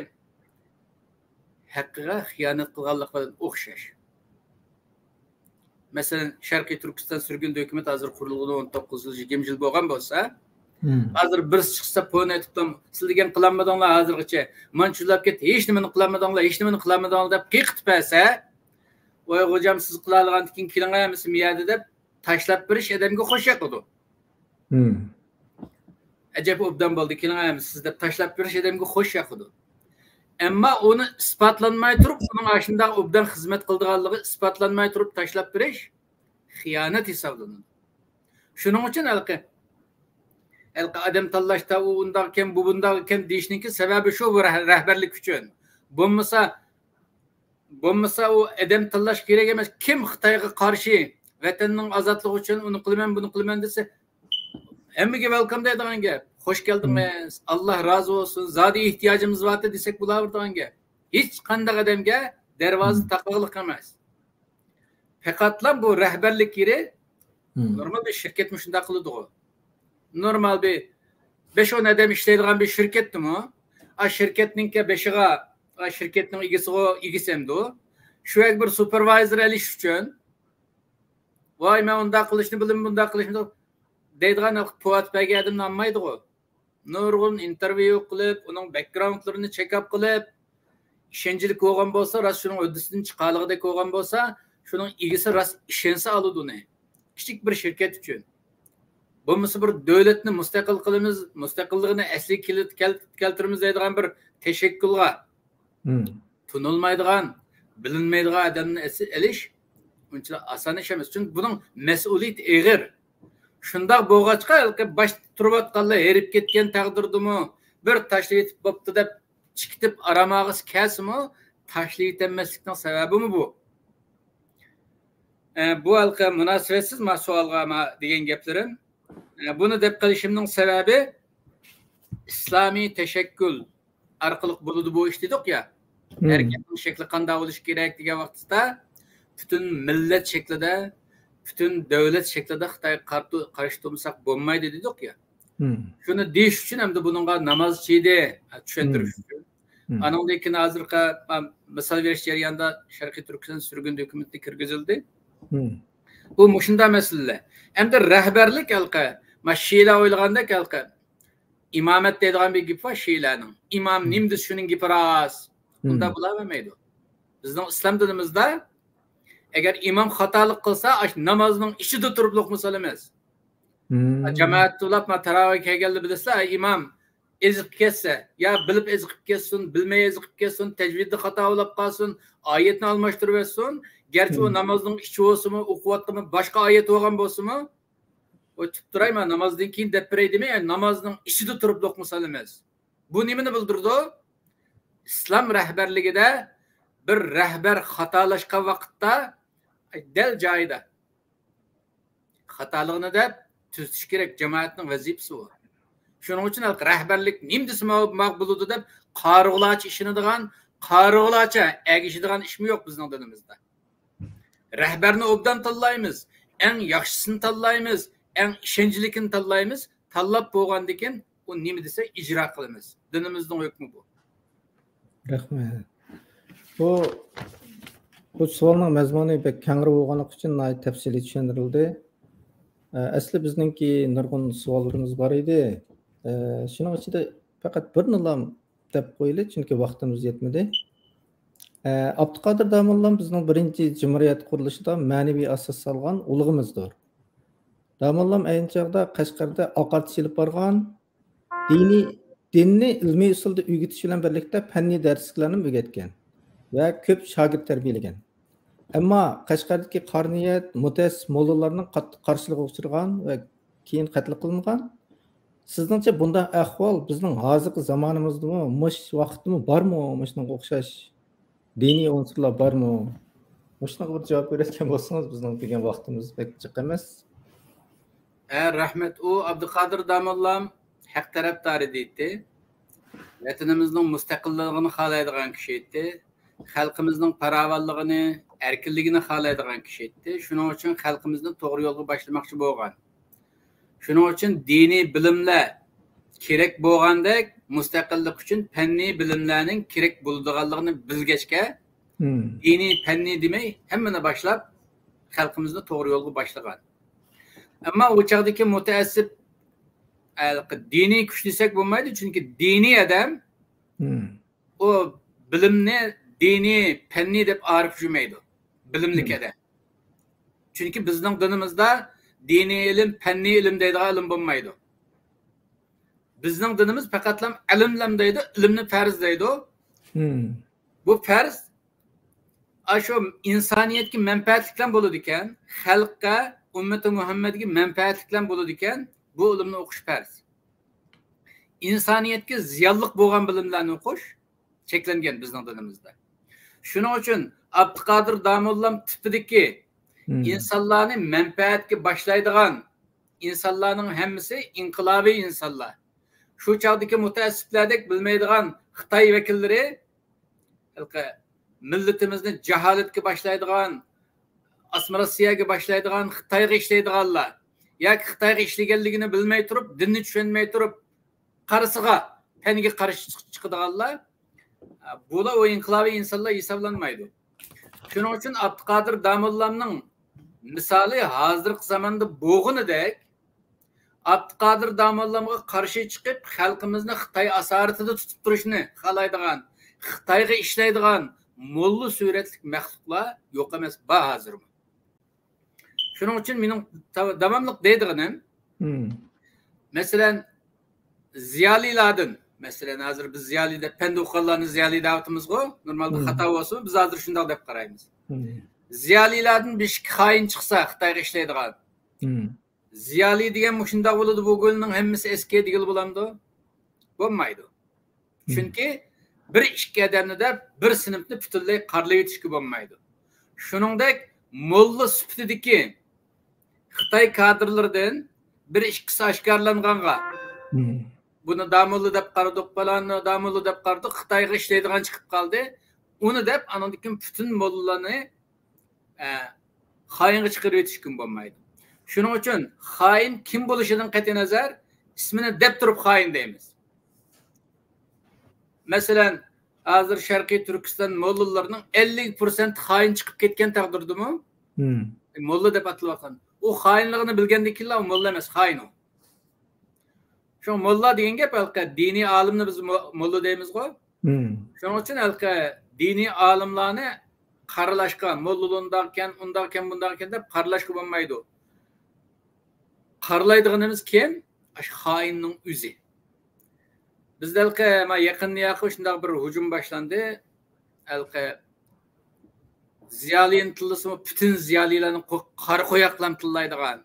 ھەققىگە خىيانەت قىلغانلىق بىلەن ئوخشاش. مەسىلەن، شەرقىي تۈركىستان سۈرگۈندە ھۆكۈمەت ھازىر قۇرۇلغىلى ئون توققۇز يىل، يىگىرمە يىل بولغان بولسا، ھازىر بىرسى چىقسا پون ئېتىپتۇ، سىز دېگەن قىلالمىدىڭلار ھازىرغىچە، مانچە يۈزلەپ كەتتى، ھېچنېمىنى قىلالمىدىڭلار، ھېچنېمىنى قىلالمىدىڭلار دەپ قىيقىتىپ بەرسە، ۋاي خوجام، سىز قىلالايدىغاندىكىن كېلىڭە، ھەممىسى مۇ يەردە دەپ تاشلاپ بېرىش ئادەمگە خوش ياقىدۇ. ئەجەب ئوبدان بولدى، كېلىڭە، ھەممىسى سىز دەپ تاشلاپ بېرىش ئادەمگە خوش ياقىدۇ. ئەمما ئۇنى ئىسپاتلانماي تۇرۇپ، ئۇنىڭ ئاشۇنداق ئوبدان خىزمەت قىلىدىغانلىقى ئىسپاتلانماي تۇرۇپ تاشلاپ بېرىش خىيانەت ھېسابلىنىدۇ. شۇنىڭ ئۈچۈن ھېلىقى، ھېلىقى ئادەم تاللاشتا ئۇ ئۇنداق ئىكەن، بۇ بۇنداق ئىكەن دېيىشنىڭكى سەۋەبى شۇ، بۇ رەھ-، رەھبەرلىك ئۈچۈن. بولمىسا، بولمىسا ئۇ ئادەم تاللاش كېرەك ئەمەس. كىم خىتايغا قارشى، ۋەتەننىڭ ئازادلىقى ئۈچۈن ئۇنى قىلىمەن، بۇنى قىلىمەن دېسە، ھەممىگە ۋېلكام دەيدىغان گەپ. خوش كەلدىڭىز، ئاللا رازى بولسۇن، زادى ئېھتىياجىمىز بارتى دېسەك بولاۋېرىدىغان گەپ. ھېچقانداق ئادەمگە دەرۋازا تاقاقلىق ئەمەس. پەقەتلا بۇ رەھبەرلىك يېرى نورمال بىر شىركەتمۇ شۇنداق قىلىدىغۇ. نورمال بىر بەش ئون ئادەم ئىشلەيدىغان بىر شىركەتتىمۇ، ئا شىركەتنىڭكى بېشىغا، ئا شىركەتنىڭ ئىگىسىغۇ، ئىگىسى ئەمدۇ. شۇ يەرگە بىر سۇپېرۋايزېر ئېلىش ئۈچۈن، ۋاي، مەن ئۇنداق قىلىشنى بىلىمەن، بۇنداق قىلىشنى دەيدىغان پۇۋاتىپ بەرگەن ئادەمنى ئالمايدىغۇ. نۇرغۇن ئىنتېرۋيۇ قىلىپ، ئۇنىڭ بەكگراۋۇندلىرىنى چېك ئاپ قىلىپ، ئىشەنچلىك بولغان بولسا، راست شۇنىڭ ھۆددىسىدىن چىقالىغۇدەك بولغان بولسا، شۇنىڭ ئىگىسى راست ئىشەنسە ئالىدۇ ئۇنى. كىچىك بىر شىركەت ئۈچۈن. بولمىسا بىر دۆلەتنى مۇستەقىل قىلىمىز، مۇستەقىللىقىنى ئەسلىگە كېلىت-، كەلت-، كەلتۈرىمىز دەيدىغان بىر تەشەككۈلغا تونۇلمايدىغان، بىلىنمەيدىغان ئادەمنى ئەس-، ئېلىش ئۇنچىلىك ئاسان ئىش ئەمەس. چۈنكى بۇنىڭ مەسئۇلىيىتى ئېغىر. شۇنداق بولغاچقا، ھېلىقى باشتا تۇرۇۋاتقانلار ھېرىپ كەتكەن تەقدىردىمۇ، بىر تاشلىۋېتىپ بوپتۇ دەپ چىقىتىپ ئارام ئالغۇسى كەلسىمۇ، تاشلىۋېتەلمەسلىكنىڭ سەۋەبىمۇ بۇ. ئە، بۇ ھېلىقى مۇناسىۋەتسىز ما سوئالغا ما دېگەن گەپلىرىم. ئە، بۇنى دەپ قېلىشىمنىڭ سەۋەبى، ئىسلامىي تەشەككۈل ئارقىلىق بولىدۇ بۇ ئىش دېدۇق يا. ھەرىكەتنىڭ شەكلى قانداق بولۇشى كېرەك دېگەن ۋاقتىدا، پۈتۈن مىللەت شەكلىدە، پۈتۈن دۆلەت شەكلىدە خىتايغا قارتۇ-، قارشى تۇرمىساق بولمايدۇ دېدۇق يا. شۇنى دېيىش ئۈچۈن ئەمدى بۇنىڭغا ناماز چىيدى، چۈشەندۈرۈش ئۈچۈن. ئانىڭدىن كېيىن ھازىرقى، ما-، مىسال بېرىش جەريانىدا شەرقىي تۈركىستان سۈرگۈندە ھۆكۈمىتى كىرگۈزۈلدى. بۇ مۇشۇنداق مەسىلىلەر. ئەمدى رەھبەرلىك ھېلىقى، ما شىئىلەر ئويلىغاندەك ھېلىقى، ئىمامەت دەيدىغان بىر گېپى بار شىئىلەرنىڭ. ئىمام نېمە دېسە شۇنىڭ گېپى راست. ئۇنداق بولاۋەرمەيدۇ. بىزنىڭ ئىسلام دىنىمىزدا ئەگەر ئىمام خاتالىق قىلسا، ئاشۇ نامازنىڭ ئىچىدە تۇرۇپ لوقما سالىمىز. جامائەت توپلاپ، ما تاراۋىھ كەلگەندە بىلىسىلەر، ئىمام ئېزىقىپ كەتسە، يا بىلىپ ئېزىقىپ كەتسۇن، بىلمەي ئېزىقىپ كەتسۇن، تەجۋىدتە خاتا بولاپ قالسۇن، ئايەتنى ئالماشتۇرۇۋەتسۇن. گەرچە ئۇ نامازنىڭ ئىچى بولسىمۇ، ئوقۇۋاتقىنى باشقا ئايەت بولغان بولسىمۇ، ئۇ تۇتۇپ تۇراي، مانا نامازدىن كېيىن دەپ بېرەي دېمەي، نامازنىڭ ئىچىدە تۇرۇپ لوقما سالىمىز. بۇ نېمىنى بىلدۈرىدۇ؟ ئىسلام رەھبەرلىكىدە بىر رەھبەر خاتالاشقان ۋاقىتتا دەل جايىدا خاتالىقىنى دەپ تۈزىتىش كېرەك، جامائەتنىڭ ۋەزىپىسى ئۇ. شۇنىڭ ئۈچۈن رەھبەرلىك نېمە دېسە ماقۇل بولىدۇ دەپ قارىغۇلارچە ئىشىنىدىغان، قارىغۇلارچە ئەگىشىدىغان ئىشمۇ يوق بىزنىڭ دىنىمىزدا. رەھبەرنى ئوبدان تاللايمىز، ئەڭ ياخشىسىنى تاللايمىز، ئەڭ ئىشەنچلىكىنى تاللايمىز. تاللاپ بولغاندىن كېيىن ئۇ نېمە دېسە ئىجرا قىلىمىز. دىنىمىزنىڭ ھۆكمى بۇ. رەھمەت. بۇ، بۇ سوئالنىڭ مەزمۇنى بەك كەڭرى بولغانلىقى ئۈچۈن ناھايىتى تەپسىلىي چۈشەندۈرۈلدى. ئە، ئەسلى بىزنىڭكى نۇرغۇن سوئاللىرىمىز بار ئىدى. ئە، شۇنىڭ ئىچىدە پەقەت بىرنىلا دەپ قويىلى، چۈنكى ۋاقتىمىز يەتمىدى. ئە، ئابدۇقادىر داموللام بىزنىڭ بىرىنچى جۇمھۇرىيەت قۇرۇلۇشىدا مەنىۋى ئاساس سالغان ئۇلۇغىمىزدۇر. داموللام ئەينى چاغدا قەشقەردە ئاق ئارتىس ئېلىپ بارغان، دىنىي، دىننى ئىلمىي ئۇسۇلدا ئۆگىتىش بىلەن بىرلىكتە پەننىي دەرسلىكلەرنىمۇ ئۆگەتكەن ۋە كۆپ شاگىرت تەربىيەلىگەن. ئەمما قەشقەردىكى قارا نىيەت، مۇتەئەسسىپ موللىلارنىڭ قاتتىق قارشىلىقىغا ئۇچرىغان ۋە كېيىن قەتل قىلىنغان. سىزنىڭچە بۇنداق ئەھۋال بىزنىڭ ھازىرقى زامانىمىزدىمۇ، مۇشۇ ۋاقىتتىمۇ بارمۇ، مۇشۇنىڭغا ئوخشاش دىنىي ئۇنسۇرلار بارمۇ؟ مۇشۇنىڭغا بىر جاۋاب بېرىدىغان بولسىڭىز، بىزنىڭ دېگەن ۋاقتىمىز بەك جىق ئەمەس. ھە، رەھمەت. ئۇ ئابدۇقادىر داموللام ھەق تەرەپدارى دەيتتى. ۋەتىنىمىزنىڭ مۇستەقىللىقىنى خالايدىغان كىشى ئىدى. خەلقىمىزنىڭ پاراۋانلىقىنى، ئەركىنلىكىنى خالايدىغان كىشى ئىدى. شۇنىڭ ئۈچۈن خەلقىمىزنى توغرا يولغا باشلىماقچى بولغان. شۇنىڭ ئۈچۈن دىنىي بىلىملەر كېرەك بولغاندەك، مۇستەقىللىق ئۈچۈن پەننىي بىلىملەرنىڭ كېرەك بولىدىغانلىقىنى بىلگەچكە، دىنىي، پەننىي دېمەي، ھەممىنى باشلاپ، خەلقىمىزنى توغرا يولغا باشلىغان. ئەمما ئۇ چاغدىكى مۇتەئەسسىپ ھېلىقى دىنىي كۈچ دېسەك بولمايدۇ، چۈنكى دىنىي ئادەم ئۇ بىلىمنى دىنىي، پەننىي دەپ ئايرىپ يۈرمەيدۇ. بىلىملىك ئادەم. چۈنكى بىزنىڭ دىنىمىزدا دىنىي ئىلىم، پەننىي ئىلىم دەيدىغان ئىلىم بولمايدۇ. بىزنىڭ دىنىمىز پەقەتلا ئىلىملەم دەيدۇ، ئىلىمنى پەرز دەيدۇ. بۇ پەرز ئاشۇ ئىنسانىيەتكە مەنپەئەتلىكلەم بولىدىكەن، خەلققە، ئۈممىتى مۇھەممەدگە مەنپەئەتلىكلەم بولىدىكەن، بۇ ئىلىمنى ئوقۇش پەرز. ئىنسانىيەتكە زىيانلىق بولغان بىلىملەرنى ئوقۇش چەكلەنگەن بىزنىڭ دىنىمىزدا. شۇنىڭ ئۈچۈن ئابدۇقادىر داموللام تىپىدىكى ئىنسانلارنى مەنپەئەتكە باشلايدىغان ئىنسانلارنىڭ ھەممىسى ئىنقىلابىي ئىنسانلار. شۇ چاغدىكى مۇتەئەسسىپلەردەك بىلمەيدىغان خىتاي ۋەكىللىرى ھېلىقى مىللىتىمىزنى جاھالەتكە باشلايدىغان، ئاسمىراتسىيەگە باشلايدىغان، خىتايغا ئىشلەيدىغانلار ياكى خىتايغا ئىشلىگەنلىكىنى بىلمەي تۇرۇپ، دىننى چۈشەنمەي تۇرۇپ، قارىسىغا، پەنگە قارشى چىق-، چىقىدىغانلار، بۇلار ئۇ ئىنقىلابىي ئىنسانلار ھېسابلانمايدۇ. شۇنىڭ ئۈچۈن ئابدۇقادىر داموللامنىڭ مىسالى ھازىرقى زاماندا بولغىنىدەك، ئابدۇقادىر داموللامغا قارشى چىقىپ، خەلقىمىزنى خىتاي ئاسارىتىدە تۇتۇپ تۇرۇشنى خالايدىغان، خىتايغا ئىشلەيدىغان موللا سۈرەتلىك مەخلۇقلار يوق ئەمەس، بار ھازىرمۇ. شۇنىڭ ئۈچۈن مېنىڭ تا-، داۋاملىق دەيدىغىنىم، مەسىلەن، زىيالىيلاردىن، مەسىلەن، ھازىر بىز زىيالىي دەپ، پەندى ئوقۇغانلارنى زىيالىي دەۋاتىمىزغۇ، نورمالدا خاتا بولسىمۇ، بىز ھازىر شۇنداق دەپ قارايمىز. زىيالىيلاردىن بىر ئىككى خائىن چىقسا، خىتايغا ئىشلەيدىغان، زىيالىي دېگەن مۇشۇنداق بولىدۇ، بۇ گۆلنىڭ ھەممىسى ئەسكى دېگىلى بولامدۇ؟ بولمايدۇ. چۈنكى بىر ئىككى ئادەمنى دەپ بىر سىنىپنى پۈتۈنلەي قارىلىۋېتىشكە بولمايدۇ. شۇنىڭدەك موللا سۈپىتىدىكى خىتاي كادىرلىرىدىن بىر ئىككىسى ئاشكارىلانغانغا، بۇنى داموللا دەپ قارىدۇق، پالاننى داموللا دەپ قارىدۇق، خىتايغا ئىشلەيدىغان چىقىپ قالدى. ئۇنى دەپ، ئانىڭدىن كېيىن پۈتۈن موللىلارنى ئە، خائىنغا چىقىرىۋېتىشكىمۇ بولمايدۇ. شۇنىڭ ئۈچۈن خائىن كىم بولۇشىدىن قەتئىينەزەر، ئىسمىنى دەپ تۇرۇپ خائىن دەيمىز. مەسىلەن، ھازىر شەرقىي تۈركىستان موللىلىرىنىڭ ئەللىك پىرسەنت خائىن چىقىپ كەتكەن تەقدىردىمۇ، موللا دەپ ئاتىلىۋاتقان، ئۇ خائىنلىقىنى بىلگەندىن كېيىنلا ئۇ موللا ئەمەس، خائىن ئۇ. شۇ موللا دېگەن گەپ ھېلىقى دىنىي ئالىمنى بىز مو-، موللا دەيمىزغۇ. شۇنىڭ ئۈچۈن ھېلىقى دىنىي ئالىملارنى قارىلاشقا، موللا ئۇنداقكەن، ئۇنداقكەن، بۇنداقكەن دەپ قارىلاشقا بولمايدۇ. قارىلايدىغىنىمىز كىم؟ ئاشۇ خائىننىڭ ئۆزى. بىزدە ھېلىقى ما يېقىندىن ياقى شۇنداق بىر ھۇجۇم باشلاندى. ھېلىقى زىيالىينى تىللىسىمۇ، پۈتۈن زىيالىيلارنى قو-، قارا قوياقلام تىللايدىغان.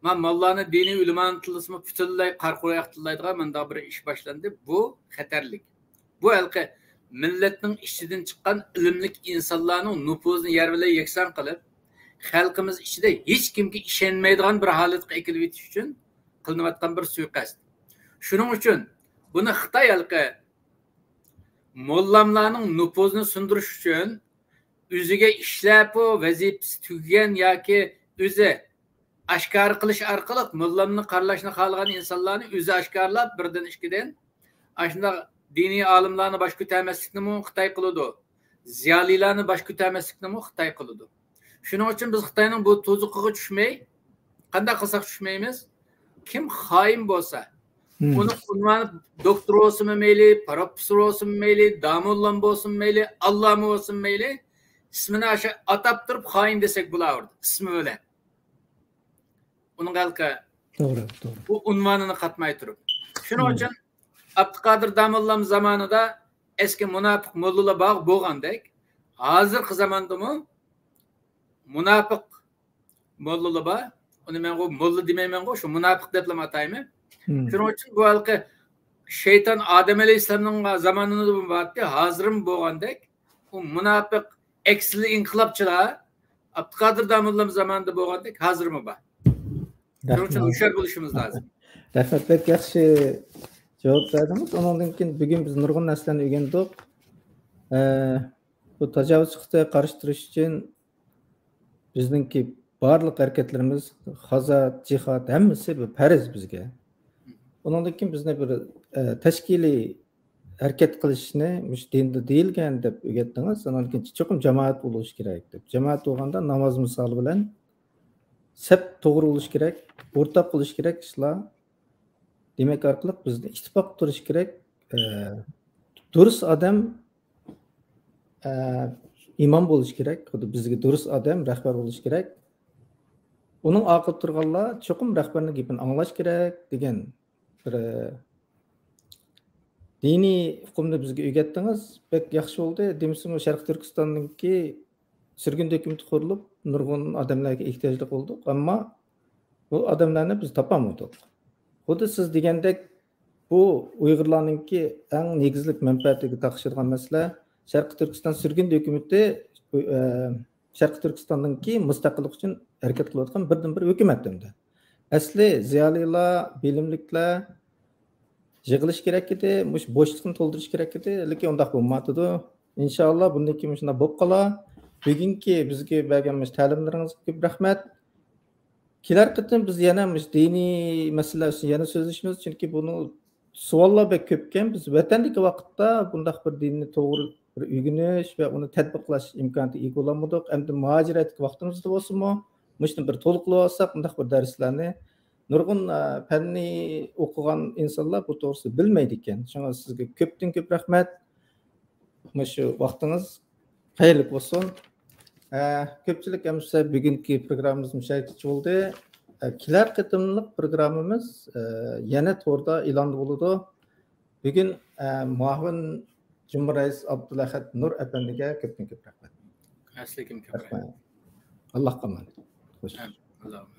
ما موللانى، دىنىي ئۆلىمانى تىللىسىمۇ، پۈتۈنلەي قارا قوياق تىللايدىغان مۇنداق بىر ئىش باشلاندى. بۇ خەتەرلىك. بۇ ھېلىقى مىللەتنىڭ ئىچىدىن چىققان ئىلىملىك ئىنسانلارنىڭ نوپۇزىنى يەر بىلەن يەكسان قىلىپ، خەلقىمىز ئىچىدە ھېچكىمگە ئىشەنمەيدىغان بىر ھالەتكە ئەكېلىۋېتىش ئۈچۈن قىلىنىۋاتقان بىر سۇيىقەست. شۇنىڭ ئۈچۈن بۇنى خىتاي ھېلىقى موللاملارنىڭ نوپۇزىنى سۇندۇرۇش ئۈچۈن ئۆزىگە ئىشلەپ، ئۇ ۋەزىپىسى تۈگىگەن ياكى ئۆزى ئاشكارا قىلىش ئارقىلىق موللامنى قارىلاشنى خالىغان ئىنسانلارنى ئۆزى ئاشكارىلاپ، بىردىن، ئىككىدىن، ئاشۇنداق دىنىي ئالىملارنى باش كۆتەرمەسلىكنىمۇ خىتاي قىلىدۇ. زىيالىيلارنى باش كۆتەرمەسلىكنىمۇ خىتاي قىلىدۇ. شۇنىڭ ئۈچۈن بىز خىتاينىڭ بۇ تۇزىقىغا چۈشمەي، قانداق قىلساق چۈشمەيمىز؟ كىم خائىن بولسا، ئۇنىڭ ئۇنۋانى دوكتور بولسىمۇ مەيلى، پروفېسسور بولسىمۇ مەيلى، داموللام بولسىمۇ مەيلى، ئاللامۇ بولسۇن مەيلى، ئىسمىنى ئاشۇ ئاتاپ تۇرۇپ خائىن دېسەك بولاۋېرىدۇ، ئىسمى بىلەن. ئۇنىڭ ھېلىقى توغرا، توغرا. بۇ ئۇنۋانىنى قاتماي تۇرۇپ. شۇنىڭ ئۈچۈن ئابدۇقادىر داموللام زامانىدا ئەسكى مۇناپىق موللىلار بار بولغاندەك، ھازىرقى زاماندىمۇ مۇناپىق موللىلار بار. ئۇنى مەن موللا دېمەيمەنغۇ، شۇ مۇناپىق دەپلا ئاتايمەن. شۇنىڭ ئۈچۈن بۇ ھېلىقى شەيتان ئادەم ئەلەيھىسسالامنىڭ زامانىدا بار ئىدى، ھازىرمۇ بولغاندەك، ئۇ مۇناپىق ئەكسىلى ئىنقىلابچىلار ئابدۇقادىر داموللام زامانىدا بولغاندەك ھازىرمۇ بار. شۇنىڭ ئۈچۈن ھوشيار بولۇشىمىز لازىم. رەھمەت، بەك ياخشى جاۋاب بەردىڭىز. ئۇنىڭدىن كېيىن بۈگۈن بىز نۇرغۇن نەرسىلەرنى ئۆگەندۇق. ئە، بۇ تاجاۋۇزچىلىققا قارشى تۇرۇش ئۈچۈن بىزنىڭكى بارلىق ھەرىكەتلىرىمىز، غازات، جىھاد، ھەممىسى بىر پەرز بىزگە. ئۇنىڭدىن كېيىن بىزنى بىر، ئە، تەشكىلىي ھەرىكەت قىلىشنى مۇشۇ دىندا دېيىلگەن دەپ ئۆگەتتىڭىز. ئۇنىڭدىن كېيىن چوقۇم جامائەت بولۇش كېرەك دەپ. جامائەت بولغاندا ناماز مىسالى بىلەن سەپ توغرا بولۇش كېرەك، ئورتاق بولۇش كېرەك ئىشلار. دېمەك ئارقىلىق بىزدە ئىتتىپاق تۇرۇش كېرەك. ئە، دۇرۇس ئادەم، ئە، ئىمام بولۇش كېرەك. خۇددى بىزگە دۇرۇس ئادەم رەھبەر بولۇش كېرەك. ئۇنىڭ ئارقىدا تۇرغانلار چوقۇم رەھبەرنىڭ گېپىنى ئاڭلاش كېرەك دېگەن بىر، ئە، دىنىي ئۇقۇمنى بىزگە ئۆگەتتىڭىز. بەك ياخشى بولدى. دېمىسىمۇ شەرقىي تۈركىستاننىڭكى سۈرگۈندە ھۆكۈمىتى قۇرۇلۇپ، نۇرغۇن ئادەملەرگە ئېھتىياجلىق بولدۇق. ئەمما بۇ ئادەملەرنى بىز تاپالمىدۇق. خۇددى سىز دېگەندەك، بۇ ئۇيغۇرلارنىڭكى ئەڭ نېگىزلىك مەنپەئەتىگە تاقىشىدىغان مەسىلە، شەرقىي تۈركىستان سۈرگۈندە ھۆكۈمىتى، ئە، شەرقىي تۈركىستاننىڭكى مۇستەقىللىقى ئۈچۈن ھەرىكەت قىلىۋاتقان بىردىنبىر ھۆكۈمەت ئەمدى. ئەسلى زىيالىيلار، بىلىملىكلەر يىغىلىشى كېرەك ئىدى، مۇشۇ بوشلۇقنى تولدۇرۇش كېرەك ئىدى، لېكىن ئۇنداق بولمايۋاتىدۇ. ئىنشائاللا، بۇندىن كېيىن مۇشۇنداق بولۇپ قالار. بۈگۈنكى بىزگە بەرگەن مۇشۇ تەلىملىرىڭىزغا كۆپ رەھمەت. كېلەر قېتىم بىز يەنە مۇشۇ دىنىي مەسىلىلەر ئۈستىدە يەنە سۆزلىشىمىز، چۈنكى بۇنىڭ سوئاللار بەك كۆپكەن. بىز ۋەتەندىكى ۋاقىتتا بۇنداق بىر دىننى توغرا بىر ئۆگىنىش ۋە ئۇنى تەتبىقلاش ئىمكانىيىتىگە ئىگە بولالمىدۇق. ئەمدى مۇھاجىرەتتىكى ۋاقتىمىزدا بولسىمۇ، مۇشۇنى بىر تولۇقلاپ ئالساق، بۇنداق بىر دەرسلەرنى نۇرغۇن، ئە، پەننى ئوقۇغان ئىنسانلار بۇ توغرىسىدا بىلمەيدىكەن. شۇڭا سىزگە كۆپتىن كۆپ رەھمەت. مۇشۇ ۋاقتىڭىز خەيرلىك بولسۇن. ئە، كۆپچىلىك ئەمىسە بۈگۈنكى پروگراممىمىز مۇشۇ يەرگىچە بولدى. ئە، كېلەر قېتىملىق پروگراممىمىز، ئە، يەنە توردا ئېلان بولىدۇ. بۈگۈن، ئە، مۇئاۋىن جۇمھۇر رەئىس ئابدۇلئەھەد نۇر ئەپەندىگە كۆپتىن كۆپ رەھمەت. ئەسلىكىم كۆپ رەھمەت. رەھمەت. ئاللاھقا ئامانەت. خوش. ئاللاھۇممە.